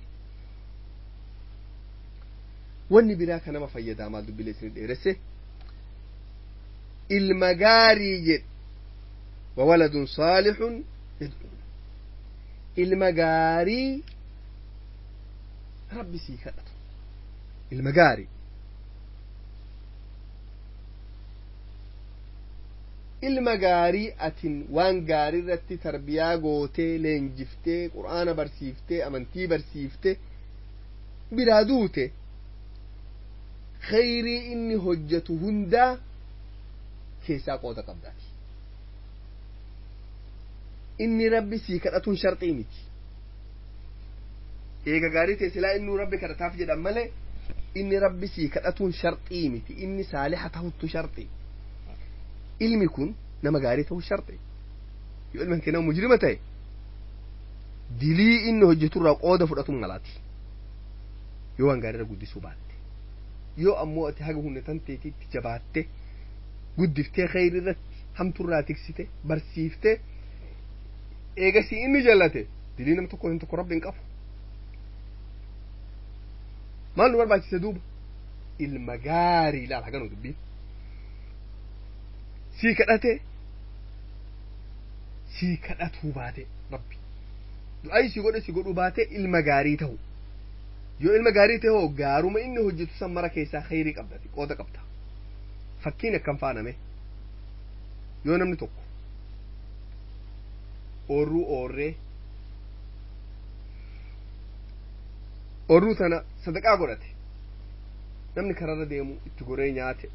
Wanni biraa kan nama fayyadaa maal dubbilee isin dheeresse ilma gaarii jedhe wawaladun saalihun yad'u ilma gaarii rabbi sii kadhatu ilma gaarii ilma gaarii atin waan gaarii irratti tarbiyaa gootee leenjiftee qur'aana barsiiftee amantii barsiiftee biraa duute khayrii inni hojjetu hundaa keessaa qooda qabdaati. Inni rabbi sii kadhatuun sharxii miti. Eega gaarii ta'e silaa inni rabbi kadhataaf jedhan malee inni rabbi sii kadhatuun sharxii miti. Inni saaliha tahuttu sharxii. Ilmi kun nama gaarii ta'uu sharxii. Yoo ilma kee nama mujrima ta'e dilii inni hojjeturraa qooda fudhatuun malaati. Yoo waan gaariirra guddisuu baatte. Yoo ammoo ati haga humna tan teetiitti jabaatte guddiftee khayri irratti hamturraa tiksite barsiifte eegasii inni jallate dilii nama tokko tokko rabbi hin qabu. Maal nu barbaachise duuba? Ilma gaarii ilaala haganuu dubbiin. Sii kadhate sii kadhatuu baate rabbi. Du'aayi si godhe si godhuu baate ilma gaarii ta'u. Yoo ilma gaarii ta'e hoo gaaruma inni hojjetu san mara keessaa khayrii qabda qooda qabda. Fakkiin akkam faaname yoo namni tokko oorruu oorree oorruu tana sadaqaa godhate namni kararra deemu itti goree nyaate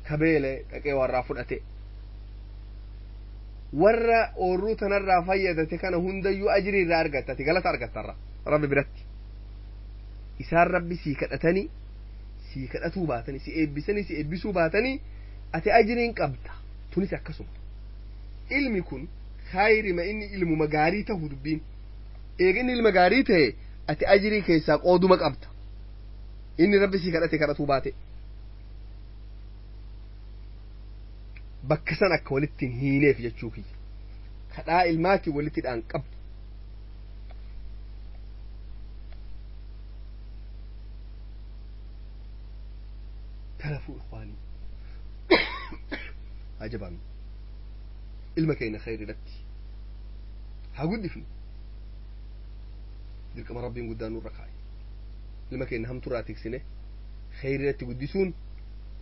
kabeele dhaqee warraa fudhate warra oorruu tanarraa fayyadate kana hundayyuu ajirii irraa argatta ati galata argattarra rabbi biratti isaan rabbi sii kadhatanii sii kadhatuu baatanii si eebbisanii si eebbisuu baatanii ati ajiriin qabda tunis akkasuma ilmi kun khayrima inni ilmuma gaarii ta'u dubbiin eega inni ilma gaarii ta'e ati ajirii keessaa qooduma qabda inni rabbi sii kadhate kadhatuu baate bakka san akka walitti hin hiineef jechuu kiyya kadhaa ilmaatii walitti dhaan qabdu kanaafuu ikhwaanii haa jabaannu ilma keenya khayri irratti haa guddifnu dirqama rabbiin guddaan nurra kaa'e ilma keenya hamturraa tiksine khayri irratti guddisuun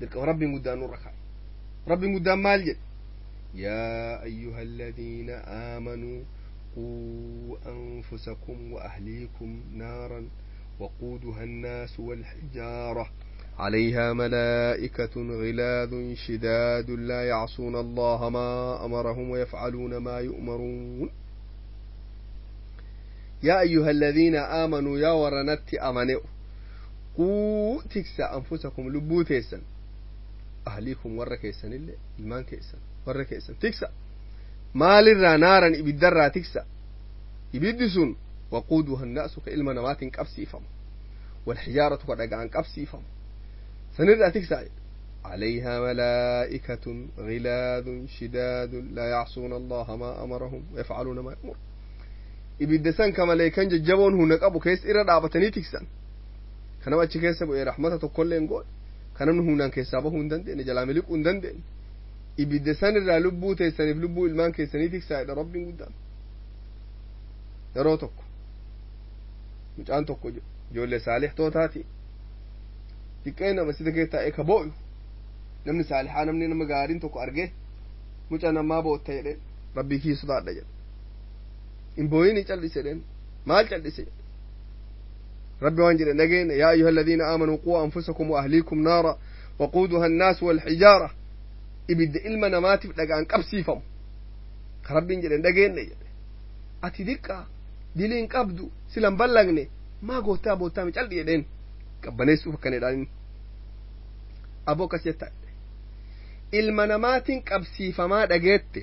dirqama rabbiin guddaan nurra kaa'e rabbiin guddaan maal jedhe yaa ayyuha alladhiina aamanuu quu anfusakum wa ahliikum naaran وقودها الناس والحجارة عليها ملائكة غلاظ شداد لا يعصون الله ما أمرهم ويفعلون ما يؤمرون يا أيها الذين آمنوا يا ورنت أمنوا قوا تكسى أنفسكم لبوتيسا Ahliikum warra keessanillee, ilmaan keessan, warra keessan tiksa. Maalirraa? Naaran, ibiddarraa tiksa. Ibiddi sun waquuduha annaasu, ka ilma namaatiin qabsiifamu, walxijaaratu, ka dhagaan qabsiifamu, sanirraa tiksa. عليها ملائكة غلاظ شداد لا يعصون الله ما أمرهم ويفعلون ما يؤمر. Ibidda san ka maleekan jajjaboon huna qabu keessa irra dhaabatanii tiksan. Kanama achi keessa bu'ee rahmata tokkollee hin goone, ka namni hunaan keessaa bahuu hin dandeenye, jalaa miliquu hin dandeenye, ibidda san irraa lubbuu teessaniif lubbuu ilmaan keessanii tiksaa jedha Rabbiin guddaan. Yeroo tokko mucaan tokko ijoollee saalixtootaati xiqqee nama sida keessa taa'ee ka boo'u. Namni saalixaa, namni nama gaariin tokko argee, "Mucaa namaa bootta?" jedheen. "Rabbii kii sodaadha" jedhe. "Hin booyini, callise" jedheen. "Maal callise?" jedhe. "Rabbi waan jedhe dhageenya: يا أيها الذين آمنوا قوا أنفسكم وأهليكم نارا وقودها الناس والحجارة. Ibidda ilma namaatiif dhagaan qabsiifamu ka Rabbiin jedhe dhageenya" jedhe. "Ati diqqaa diliin qabdu, silan ballagne, maa goottaa boottaa? Cal'i" jedheen. Qabbaneessuuf akkana jedhaan. "Aboo, akkas jettaa? Ilma namaatiin qabsiifamaa dhageette.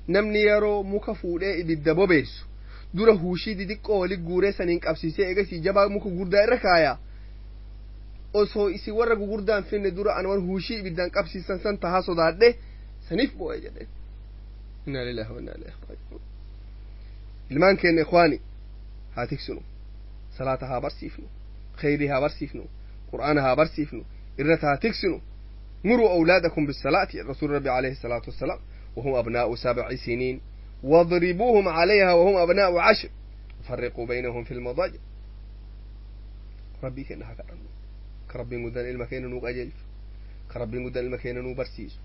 Namni yeroo muka fuudhee ibidda bobeessu dura huushii didiqqoo wali guuree saniin qabsiisee eegasii jabaa muka gurdaa irra kaayaa. Osoo isin warra gugurdaan finne dura an huushii ibiddaan qabsiisan san tahaa sodaadhe, saniif boo'e" jedhe. إنا لله وإنا إليه راجعون. Ilmaan keenya, ikhwaani, haa tiksinu. Salaata haa barsiifnu, khayrii haa barsiifnu, qur'aana haa barsiifnu, irratti haa tiksinu. مروا أولادكم بالصلاة، رسول ربي عليه الصلاة والسلام، وهم أبناء 7 سنين، واضربوهم عليها وهم أبناء 10، فرقوا بينهم في المضاجع. Rabbii keenya haa kadhannu, ka Rabbiin guddaan ilma keenya nuu qajeelchu, ka Rabbiin guddaan ilma keenya nuu barsiisu,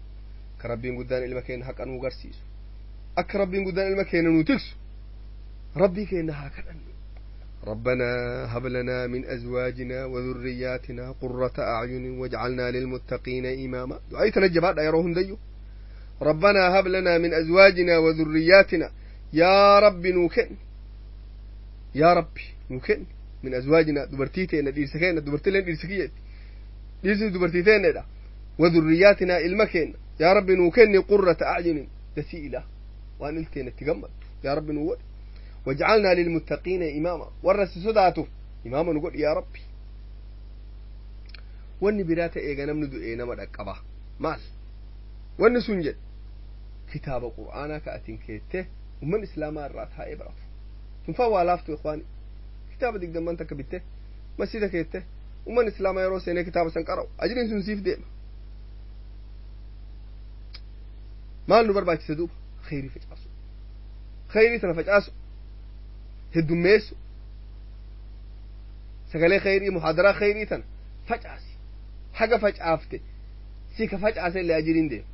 ka Rabbiin guddaan ilma keenya haqa nuu garsiisu, akka Rabbiin guddaan ilma keenya nuu tiksu Rabbii keenya haa kadhannu. ربنا هب لنا من أزواجنا وذرياتنا قرة أعين واجعلنا للمتقين إماما. دعاء تنجبات يا روهم ديو. ربنا هب لنا من أزواجنا وذرياتنا، يا رب نوكن، يا ربي نوكن، من أزواجنا dubartii teenya, dhiirsa keenya, dubartiileen dhiirsa kiyyetti, dhiirsi dubartii teenyedha, وذرياتنا ilma keenya, yaa Rabbi nuu kenni, قرة أعين, dasii ilaa, waan ilteenya itti gammaddu yaa Rabbi nuu godhi, واجعلنا للمتقين إماما, warra si sodaatuuf imaama nu godhi yaa Rabbi. Wanni biraa ta'e eega namni du'ee nama dhaqqaba maal wanni sun jedhe? Kitaaba qur'aanaa ka atiin keette ummanni islaamaa irraa taa'ee baratu sun faa waa laaftu, ikhwaani. Kitaaba 20 takka bitte masjida keette, ummanni islaamaa yeroo seenee kitaaba san qara'u, ajriin sun siif deema. Maal nu barbaachise duuba? Khayrii facaasu, khayrii tana facaasu, heddummeessu, sagalee khayrii, muhaadaraa khayrii tana facaasi. Haga facaafte si ka facaase illee ajiriin deema.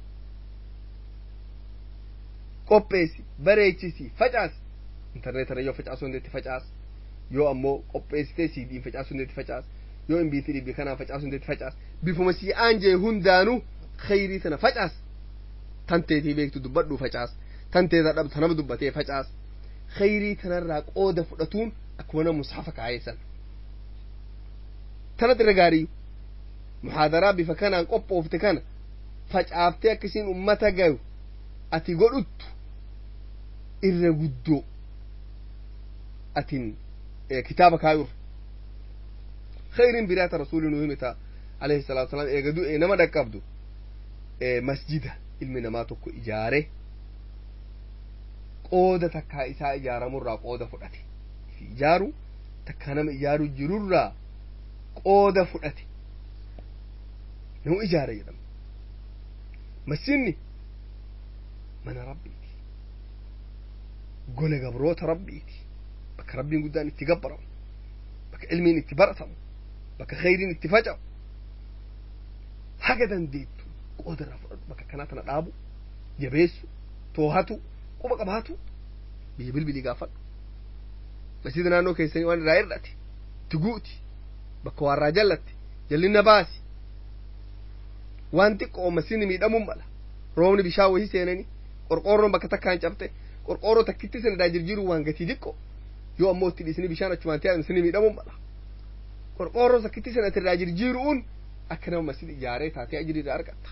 Qopheessi, bareechisi, facaasi. Intarneetarra yoo facaasuu dandeetti facaas, yoo ammoo qopheessitee siidiin facaasuu dandeetti facaas, yoo imbiitii dhibbi kanaan facaasuu dandeetti facaas. Bifuma si aanjee hundaanuu khayrii tana facaas. Tanteetii beektu dubbadhuu facaas, tanteeta dhabtu nama dubbatee facaas. Khayrii tanarraa qooda fudhatuun akkuma nama mushafa kaayesan tanatti irra gaarii. Muhaadaraa bifa kanaan qophoofte kana facaaftee akkasiin ummata gayu ati godhuttu irra guddoo atin kitaaba kaayurra. Khayriin biraata rasuuli nu himita عليه الصلاة والسلام eega du'e nama dhaqqabdu, masjida ilmi namaa tokko ijaare, qooda takkaa isaa ijaaramurraa qooda fudhate, ijaaru takkaa nama ijaaru jirurraa qooda fudhate, nama ijaare jedhama. Masjidni mana Rabbiiti, gola gabroota Rabbiiti, bakka Rabbiin guddaan itti gabbaramu, bakka ilmiin itti baratamu, bakka khayriin itti faca'u. Haga dandeettu qooda irraa fudhadhu. Bakka kanaa tana dhaabu, jabeessu, toohatu, quba qabaatu, biyya bilbilii gaafadhu. Masjida naannoo keessanii waan irraa hir'ate itti guuti, bakka waa irraa jallatte jallinna baasi. Waan xiqqoo masjidni miidhamuun mala, roobni bishaan wayii seenanii qorqoorroon bakka takkaan cabte, qorqoorroo takkitti sana irraa jirjiiruu waan gatii xiqqoo. Yoo ammoo itti dhiisanii bishaan achumaan ta'an isin miidhamuun mala. Qorqoorroo takkitti sana irraa jirjiiruun akka nama masjida ijaaree taatee ajirii irraa argatta.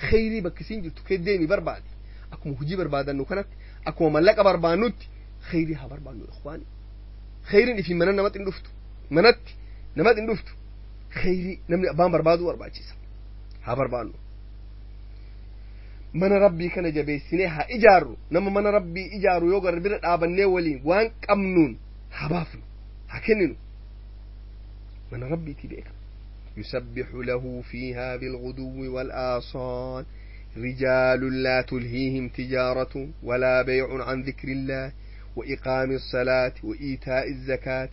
Kheyrii bakki isiin jirtu kee deemi barbaadi. Akkuma hojii barbaadannu kanatti, akkuma mallaqa barbaannutti kheyrii haa barbaannu ikhwaani. Kheyriin ifii mana namatti hin dhuftu. Manatti namatti hin dhuftu. Kheyrii namni abbaan barbaaduu barbaachisa. Haa barbaannu. Mana rabbii kana jabeessinee haa ijaarru. Nama mana rabbii ijaaru yoo garri bira dhaabannee waliin waan qabnuun haa baafnu, haa kenninu. Mana rabbiitii beeka. يسبح له فيها بالغدو والآصال رجال لا تلهيهم تجارة ولا بيع عن ذكر الله وإقام الصلاة وإيتاء الزكاة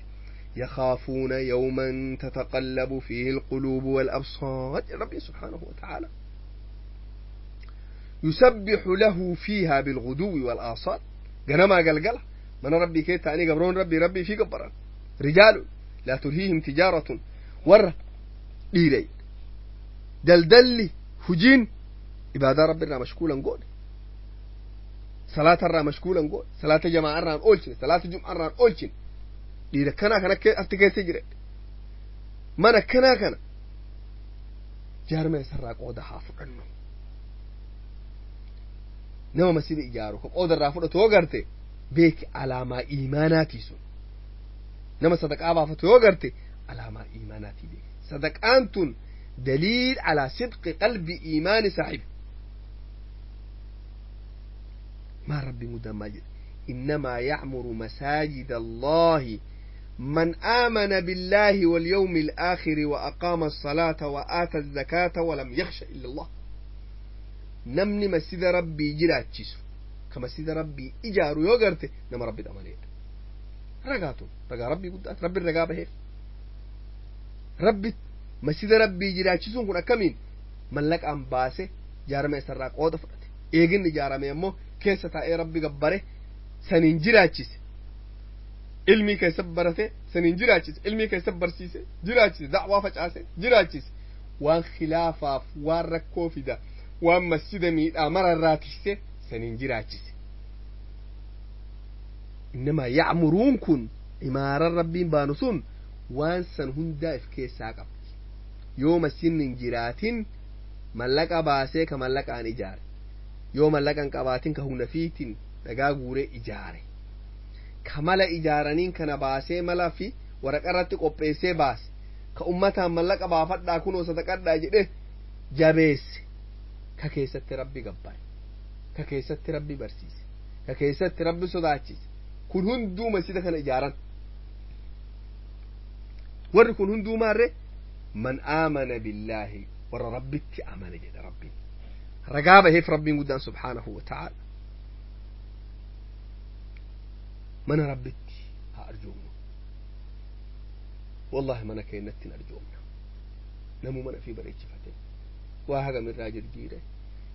يخافون يوما تتقلب فيه القلوب والأبصار. ربي سبحانه وتعالى يسبح له فيها بالغدو والآصال. جنما قلقلة من ربي كيت يعني قبرون ربي ربي في قبران. رجال لا تلهيهم تجارة ور dhiiray daldalli hujiin ibaadaa rabbi irraa mashkuulan goone, salaata irraa mashkuulan goone, salaata jamaa irraan oolchine, salaata jum'aa irraan oolchine. Dhiira kanaa kana asti keessa jira. Mana kanaa kana jaarma isarraa qooda haa fudhannu. Nama masjida ijaaru ka qooda irraa fudhatu yoo garte beeki alaamaa iimaanaatii sun. Nama sadaqaa baafatu yoo garte alaamaa iimaanaatii beeki. صدقان دليل على صدق قلب إيمان صاحبه. ما ربي مدمج. إنما يعمر مساجد الله من آمن بالله واليوم الآخر وأقام الصلاة وآتى الزكاة ولم يخش إلا الله. نمني مسجد ربي جراتشيسو كمسجد ربي إجارو يوغرتي نما ربي دمانيت رقاتو رقا ربي قدات ربي الرقابة هيك rabbi masjida rabbii jiraachisuun kun akkamiin mallaqaan baase jaarame isarraa qooda fudhate, eeginni ijaarame ammoo keessa taa'ee rabbi gabbare saniin jiraachise, ilmii keessa barate saniin jiraachise, ilmii keessa barsiise jiraachise, da'waa facaase jiraachise, waan khilaafaaf waan rakkoo fida waan masjida miidhaa mararraa tisse saniin jiraachise. Innamaa yacmuruun kun imaaran rabbiin baanu sun waan san hundaa if keessaa qabdi. Yoo masjidni hin jiraatin mallaqa baasee ka mallaqaan ijaare, yoo mallaqa hin qabaatin ka humna fiitiin dhagaa guuree ijaare, ka mala ijaaraniin kana baasee mala fi waraqa irratti qopheessee baase, ka ummataan mallaqa baafadhaa kunoo sadaqadhaa jedhe jabeesse, ka keessatti rabbi gabbare, ka keessatti rabbi barsiise, ka keessatti rabbi sodaachise, kun hunduu masjida kana ijaaran. Warri kun hunduu maarre man aamana billaahi warra rabbitti amane jedha rabbiin. Ragaa baheef rabbiin guddaan subhaanahu wa ta'aala. Mana rabbitti haa arjoomnu. Wallahi mana keenyatti hin arjoomna. Namuu mana fi bareechifate waa hagam irraa jirjiire.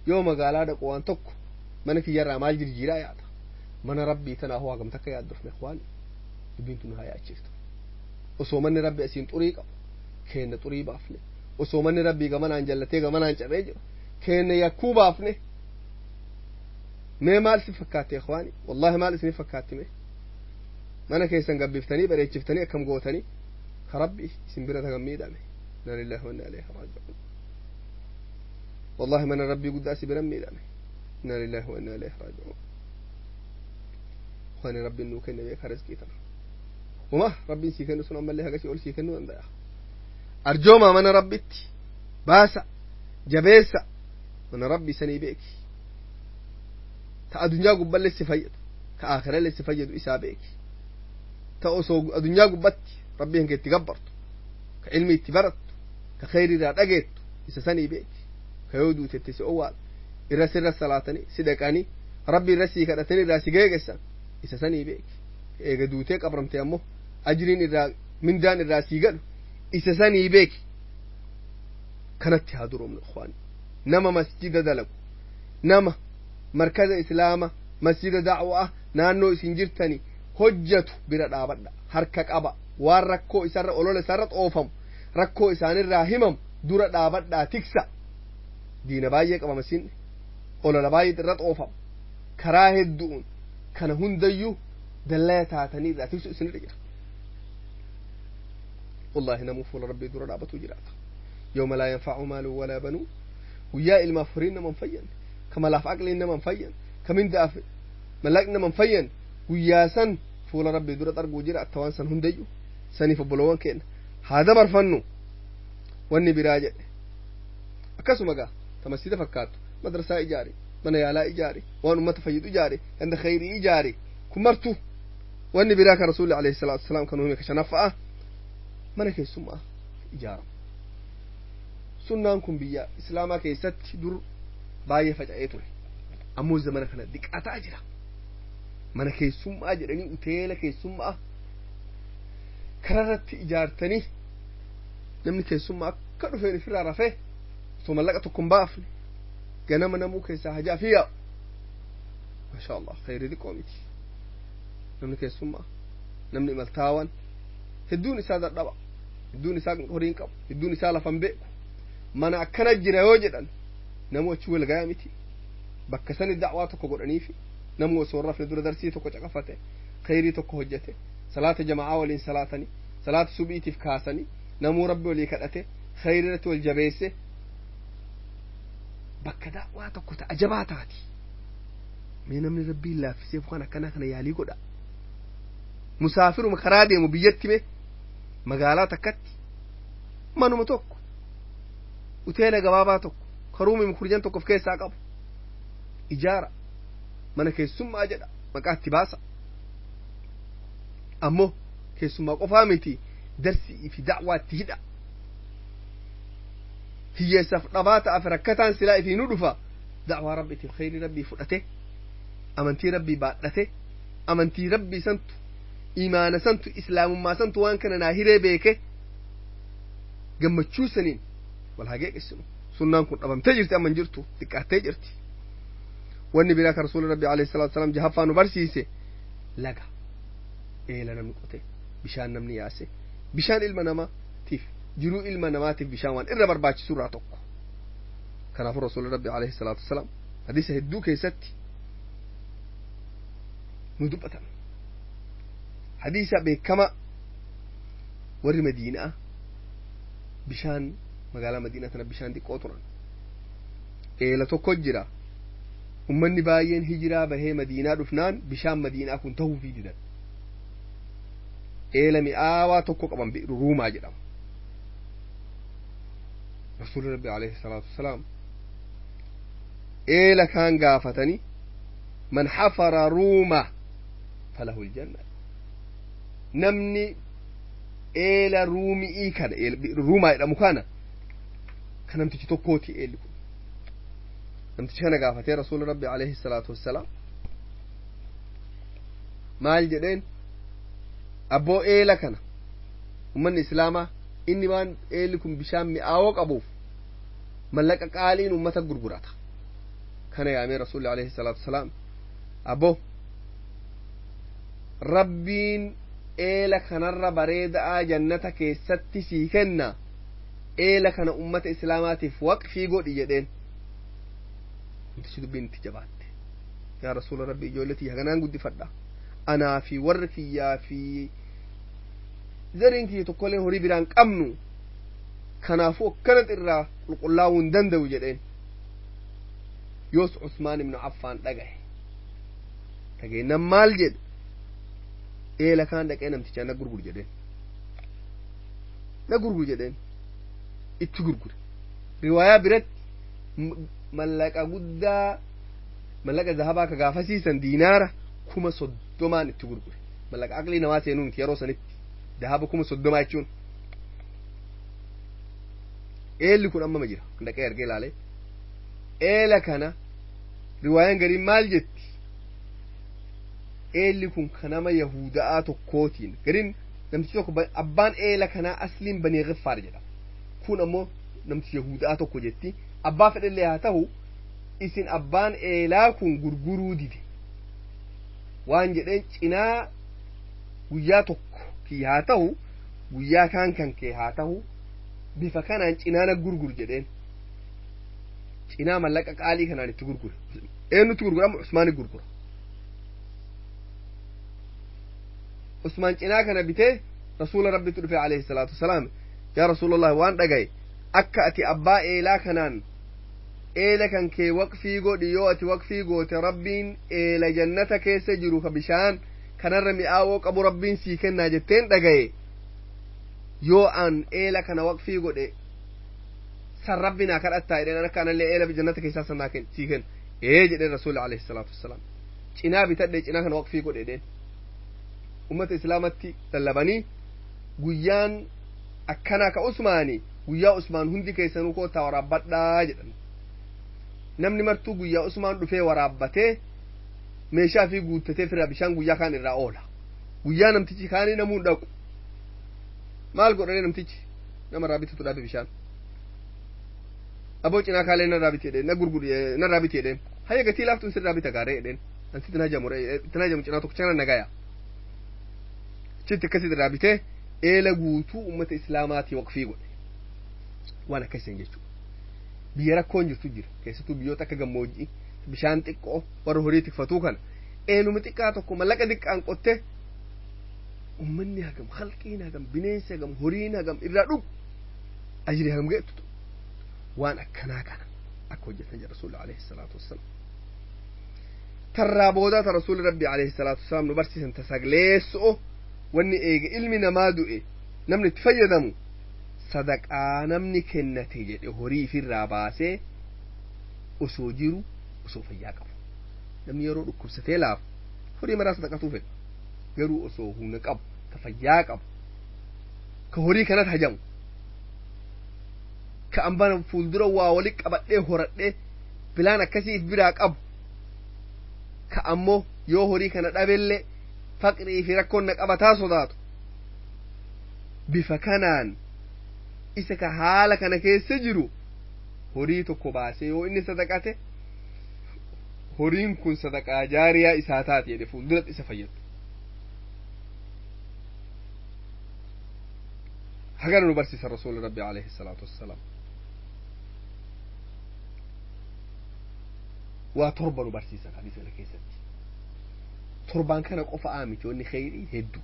Yoo magaalaa dhaqu waan tokko mana kiyyarraa maal jirjiiraa yaada. Mana rabbii tanaa hoo hagam takka yaaddofne ikhwaani. Dubbiin tun haa yaachiftu. Osoo manni rabbi asiin xurii qabu keenna xurii baafne, osoo manni rabbii gamanaan jallatee gamanaan cabee jiru keenna yakkuu baafne. Mee maal isin fakkaatte ikhwaani? Wallahi maal isin fakkaatti? Mee mana keessan gabbiftanii bareechiftanii akkam gootanii ka rabbi isin bira tagam miidhame. Inna lillahi wa inna ilayhi raaji'uun. Wallahi mana rabbii guddaa si bira miidhame. Inna lillahi wa inna ilayhi raaji'uun. Ikhwaani rabbiin nuu kenne beeka rizqii tana. Wama rabbiin sii kennu sun ammallee hagasii ol sii kennuu danda'a. Arjoomaa mana rabbitti baasa jabeessa mana rabbii sanii beeki. Ta addunyaa gubballee si fayyadu ka aakhirallee si fayyadu isaa beeki. Ta osoo addunyaa gubbatti rabbii hanke itti gabbartu, ka ilmi itti barattu, ka kheyri irraa dhageettu isa sanii beeki. Ka yoo duutetti si owwaalu irra sirra salaatanii si dhaqanii rabbi irra sii kadhatanii irraa si geegessan isa sanii beeki. Eega duutee qabramte ammoo ajriin irraa mindaan irraa sii galu isa sanii beeki. Kanatti haa duroomnu ikhwaani. Nama masjida dalagu, nama markaza islaama masjida da'waa naannoo isin jirtani hojjatu bira dhaabadha, harka qaba, waan rakkoo isarra olola isarra xoofamu rakkoo isaanirraa himamu dura dhaabadhaa tiksa. Diina baay'ee qaba masiin olola baay'ee irra xoofamu karaa hedduun kana hundayyuu dallaya taatanii irraa tiksu isinirra jira. Wallahi namuu fuula rabbii dura dhaabatu jiraata. Yawma laa yanfacu maalun walaa banuun. Guyyaa ilmaaf horiin nama hin fayyanne, ka malaaf aqliin nama hin fayyanne, ka mindaaf mallaqni nama hin fayyanne, guyyaa san fuula rabbii dura xarguu jira atta waan san hundayyu. Saniif obbolowwan keenya haa dabarfannu. Wanni biraa jedhe akkasuma gaa ta masjida fakkaattu madrasaa ijaari, mana yaalaa ijaari, waan ummata fayyadu ijaari, ganda khayrii ijaari, kun martu. Wanni biraa kan rasuulli alayhi salaatu wasalaam kan hime ka shanaffa'a mana keessummaa ijaaramu. Sunnaan kun biyya islaamaa keessatti dur baay'ee faca'ee ture, ammoo zamana kana diqqataa jira. Mana keessummaa jedhanii uteela keessummaa kararratti ijaartanii namni keessummaa akka dhufeen ofirraa rafee osoo mallaqa tokko hin baafne ganama namuu keessaa hajaa fi yaa'u. Masha Allah, khayrii xiqqoo miti. Namni keessummaa, namni imaltaawan hedduun isaa dadhaba, hedduun isaa horii hin qabu, hedduun isaa lafan beeku. Mana akkana jira yoo jedhan namu achi wal gaya miti. Bakka sani da'waa tokko godhaniifi namu osoo hin rafne dura darsii tokko caqafate, khayrii tokko hojjete, salaata jama'aa waliin salaatanii, salaata subiitiif kaasanii, namuu rabbi walii kadhate, khayrii irratti wal jabeesse, bakka da'waa tokko ta'a jabaa taati. Mee namni rabbiin laaffiseef waan akkanaa kana yaalii godha. Musaafiruma karaa deemu biyyatti mee magaalaa takkatti manuma tokko uteela gabaabaa tokko karuumi mukurjan tokko of keessaa qabu ijaara, mana keessummaa jedha maqaa itti baasa. Ammoo keessummaa qofaa miti, darsii fi da'waa itti hidha. Hiyyeessaaf dhabaa ta'aaf rakkataan silaa ifii nu dhufa, da'waa rabbiitiif khayrii rabbii fudhate, amantii rabbii baadhate, amantii rabbii santu, imaana santu, islaamummaa santu waan kana naa hiree beeke gammachuu saniin wal haa geeqissinu. Sunnaan kun dhabamtee jirti, amma hin jirtu, xiqqaattee jirti. Wanni biraa kan rasuula rabbi alayhi salaatu wasalaam jahaffaa nu barsiise laga eela namni qote, bishaan namni yaase. Bishaan ilma namaatiif, jiruu ilma namaatiif bishaan waan irra barbaachisu irraa tokko. Kanaafuu rasuula rabbi alayhi salaatu wasalaam hadiisa hedduu keessatti nu dubbatan. Hadiisa beekama warri madiinaa bishaan magaalaa madiinaa tana bishaan xiqqoo turan, eela tokko jira. Ummanni baay'een hijiraa bahee madiinaa dhufnaan bishaan madiinaa kun tahuufii didan. Eela mi'aawaa tokko qaban, bi'ru ruumaa jedhama. Rasuulli rabbi alayhi salaatu wasalaam eela kaan gaafatanii, man xafara ruuma falahu aljanna, namni eela ruumi'ii kana, ruumaa jedhamu kana, kan namtichi tokkooti eelli kun, namtichi kana gaafatee rasuula rabbi alayhi salaatu wassalaam maal jedheen? Abboo, eela kana ummanni islaamaa inni waan eelli kun bishaan mi'aawoo qabuuf mallaqa qaaliin ummata gurgurata. Kana yaamee rasuulli alayhi salaatu wassalaam, abboo, rabbiin eela kanarra bareedaa jannata keessatti sii kenna, eela kana ummata islaamaatiif waqfii godhi jedheen. Namtichi dubbiin itti jabaatte. Yaa rasuula rabbi, ijoollee tiyya kanaan guddifadha, anaa fi warri kiyyaa fi zariin kiyya tokkollee horii biraan qabnu, kanaafuu akkanatti irraa qulqullaa'uu hin danda'u jedheen. Yoos Usmaan ibnu Affaan dhagahe. Dhageennan maal jedhe? Eela kaan dhaqee namticha na gurgur jedheen, na gurgur jedheen. Itti gurgure. Riwaayaa biratti mallaqa guddaa, mallaqa zahabaa ka gaafasiisan diinaara 30,000n itti gurgure. Mallaqa aqlii namaa seenuu miti yeroo sanitti dahaba 30,000 jechuun. Eelli kun ammama jira, dhaqee argee ilaalee eela kana. Riwaayaan gariin maal jetti? Eelli kun kan nama yahuda'aa tokkootiin. Gariin namtichi tokko abbaan eela kanaa asliin banii Giffaar jedhama, kun ammoo namtichi yahuda'aa tokko jetti. Abbaa fedhellee haa ta'u, isin abbaan eelaa kun gurguruu dide. Waan jedheen, cinaa guyyaa tokko kiyya haa ta'u, guyyaa kaan kan kee haa ta'u, bifa kanaan cinaa na gurgur jedheen. Cinaa mallaqa qaalii kanaan itti gurgure. Eenyutti gurgura? Amma Usmaani gurgura. Usmaan cinaa kana bitee rasuula rabbitti dhufe alayhi salaatu wasalaam. Yaa rasuulallah, waan dhagaye akka ati abbaa eelaa kanaan Eela kan kee waqfii godhi, yoo ati waqfii goote Rabbiin eela jannata keessa jiru ka bishaan kanarra mi'aawoo qabu Rabbiin sii kennaa jetteen dhagaye. Yoo an eela kana waqfii godhe san Rabbi naa kadhattaa jedheen, akka anallee eela jannata keessaa san naa sii kenna. Ee jedheen Rasuulli alayhi salaatu wassalaam. Cinaa bitadhe, cinaa kana waqfii godhe jedheen. Ummata islaamatti lallabanii guyyaan akkanaa ka Usmaani, guyyaa Usmaan hundi keessanuu koottaa waraabbadhaa jedhan. Namni martuu guyyaa Usmaan dhufee waraabbatee meeshaa fi guuttatee fira bishaan guyyaa kaan irraa oola. Guyyaa namtichi kaanii namuun dhaqu maal godhanii namtichi nama irraa bitatu dhabe bishaan. Aboo, cinaa kaalee narraa biti jedheen, na gurguru narraa biti jedheen. Hayya, gatii laaftuun sirraa bita gaaree jedheen, ansi itti hajamu, itti hajamu, cinaa tokko cina nagaya achitti akkasit irraa bitee eela guutuu ummata islaamaatii waqfii godhe. Waan akkasiin jechuudha. Biyya rakkoon jirtu jira, keessattuu biyyoota akka gammoojjii bishaan xiqqoo warra horii tikfatuu kana eeluma xiqqaa tokko mallaqa xiqqaan qotte ummanni hagam, halqiin hagam, bineensi hagam, horiin hagam irraa dhugu, ajrii hagam geettu. Waan akkanaa kana akka hojjetan jedha Rasuulli alayhi salaatu wassalaam. Tarraa boodaa ta Rasuulli Rabbi alayhi salaatu wassalaam nu barsiisan ta sagleessu'o, wanni eege ilmi namaa du'e namni itti fayyadamu sadaqaa namni kennate jedhe horii ifirraa baasee osoo jiru, osoo fayyaa qabu. Namni yeroo dhukkubsatee laafu horii maraa sadaqatuu fedha, garuu osoo humna qabu, ka fayyaa qabu, ka horii kanatti hajamu, ka ambana fuuldura waa wali qabadhee horadhee bilaan akkasii if biraa qabu, ka ammoo yoo horii kana dhabellee faqrii fi rakkoon na qabataa sodaatu, bifa kanaan isa ka haala kana keessa jiru horii tokko baasee yoo inni sadaqate, horiin kun sadaqaa jaariyaa isaa taate jedhe, fuulduratti isa fayyadu. Hagana nu barsiisa Rasuuli Rabbi alayhi salaatu wassalaam. Waa torba nu barsiisan hadiisa kana keessatti. Torbaan kana qofa miti, wanni kheyrii hedduu.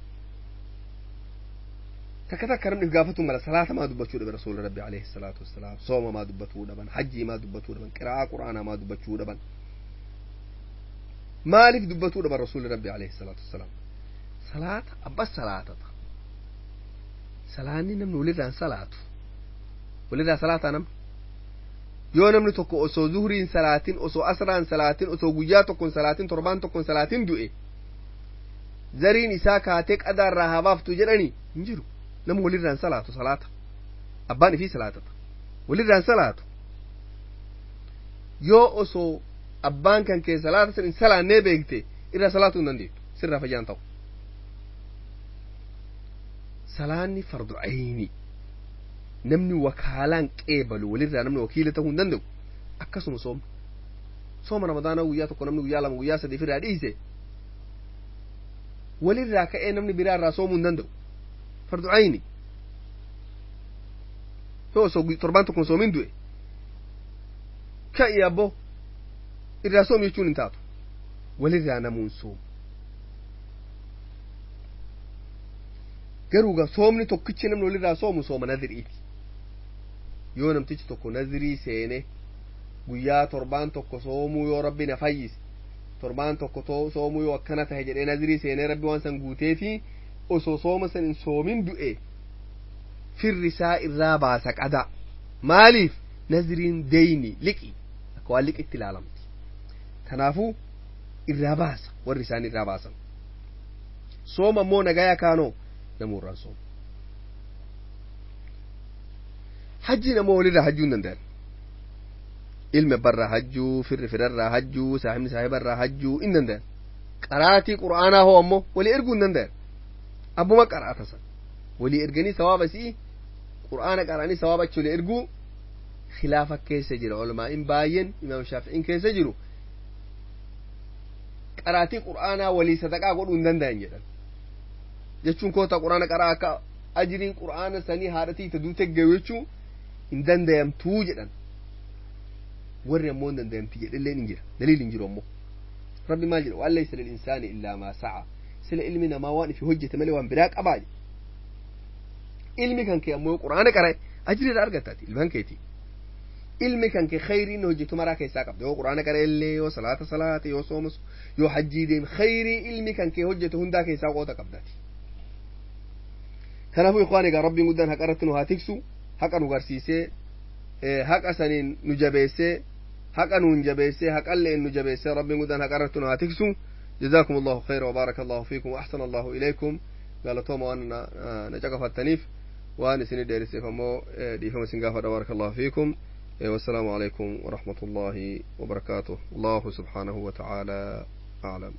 Takka takka namni gaafatu mala salaata maa dubbachuu dhaban Rasuuli Rabbi alayhi salaatu wassalaam, sooma maa dubbatuu dhaban, hajjii maa dubbatuu dhaban, qiraa'aa qur'aanaa maa dubbachuu dhaban, maaliif dubbatuu dhaban Rasuuli Rabbi alayhi salaatu wassalaam? Salaata abbas salaatata, salaanni namni walirraan salaatu, walirraa salaataa namni yoo namni tokko osoo zuhriin salaatin, osoo asraan salaatin, osoo guyyaa tokkon salaatin, torbaan tokkon salaatin du'e, zariin isaa kaatee qadaarraa haa baaftu jedhani hin jiru. Nama walirraan salaatu, salaata abbaan ifii salaatata walirraan salaatu, yoo osoo abbaan kan kee salaata san hin salaannee beekte irraa salaatuu hin dandeettu, sirraa fayyaan ta'u. Salaanni fardu ayni, namni wakaalaan qeebalu walirraa namni wakiila ta'uu hin danda'u. Akkasuma soomni, sooma Ramadaanaa guyyaa tokko namni guyyaa lama, guyyaa sadii ofirraa dhiise, walirraa ka'ee namni biraa irraa soomuu hin danda'u, fardu ayni. Yoo osoo torbaan tokko hin soomin du'e, ka'i abbo irraa soomi jechuun hin taatu, walirraa namuun soomu. Garuu gaa soomni tokkichi namni walirraa soomu sooma nadiriiti. Yoo namtichi tokko nazirii seene, guyyaa torbaan tokko soomuu yoo Rabbi na fayyise, torbaan tokko soomuu yoo akkana tahe jedhee nazirii seenee, Rabbi waan san guutee fi osoo sooma san hin soomin du'e, firri isaa irraa baasa qada. Maaliif? Naziriin deyni liqi, akka waan liqitti ilaalamti. Kanaafuu irraa baasa, warri isaan irraa baasan. Sooma ammoo nagaya kaanoo namuu irraan sooma. Hajjiin ammoo walirraa hajjuu hin danda'an. Ilmi abbarraa hajjuu, firri firarraa hajjuu, saahibni saahibarraa hajjuu hin danda'an. Qaraatii qura'aanaa hoo ammoo walii erguu hin danda'an. Abbuma qaraata san walii erganii sawaaba si'i qura'aana qara'anii sawaaba achi walii erguu khilaafa keessa jira. Ulamaa'in baay'een, Imaam Shaafi'iin keessa jiru, qaraatii qura'aanaa walii sadaqaa godhuu hin danda'an jedhan. Jechuun koota qura'aana qaraa akka ajriin qura'aana sanii haadhatii ta duute gahu jechuu hin danda'amtuu jedhan. Warri ammoo hin danda'amti jedhelleen hin jira, daliil hin jiru. Ammoo Rabbi maal jedha? Waan laysa lil-insaani illaa maa sa'a, sila ilmi namaa waan ifi hojjete malee waan biraa qabaa jedhe. Ilmi kan kee ammoo qura'aana qara'e ajrii irraa argattaati ilmaan keeti. Ilmi kan kee khayrii inni hojjetu maraa keessaa qabda. Yoo quraana qara'ellee, yoo salaata salaate, yoo sooma, yoo hajjii deeme, khayrii ilmi kan kee hojjetu hundaa keessaa qooda qabdati. Kanaafuu ikhwaan, egaa rabbiin guddaan haqa irratti nu haa tiksu, haqa nu garsiisee, haqa saniin nu jabeessee, haqa nuun jabeessee, haqallee nu jabeessee, rabbiin guddaan haqa irratti nu haa tiksu. جزاكم الله خيرا وبارك الله فيكم وأحسن الله إليكم. قال توما وأن نجاك التنيف وأن سني ديرس فمو دي فما سنقافة. بارك الله فيكم، والسلام عليكم ورحمة الله وبركاته. الله سبحانه وتعالى أعلم.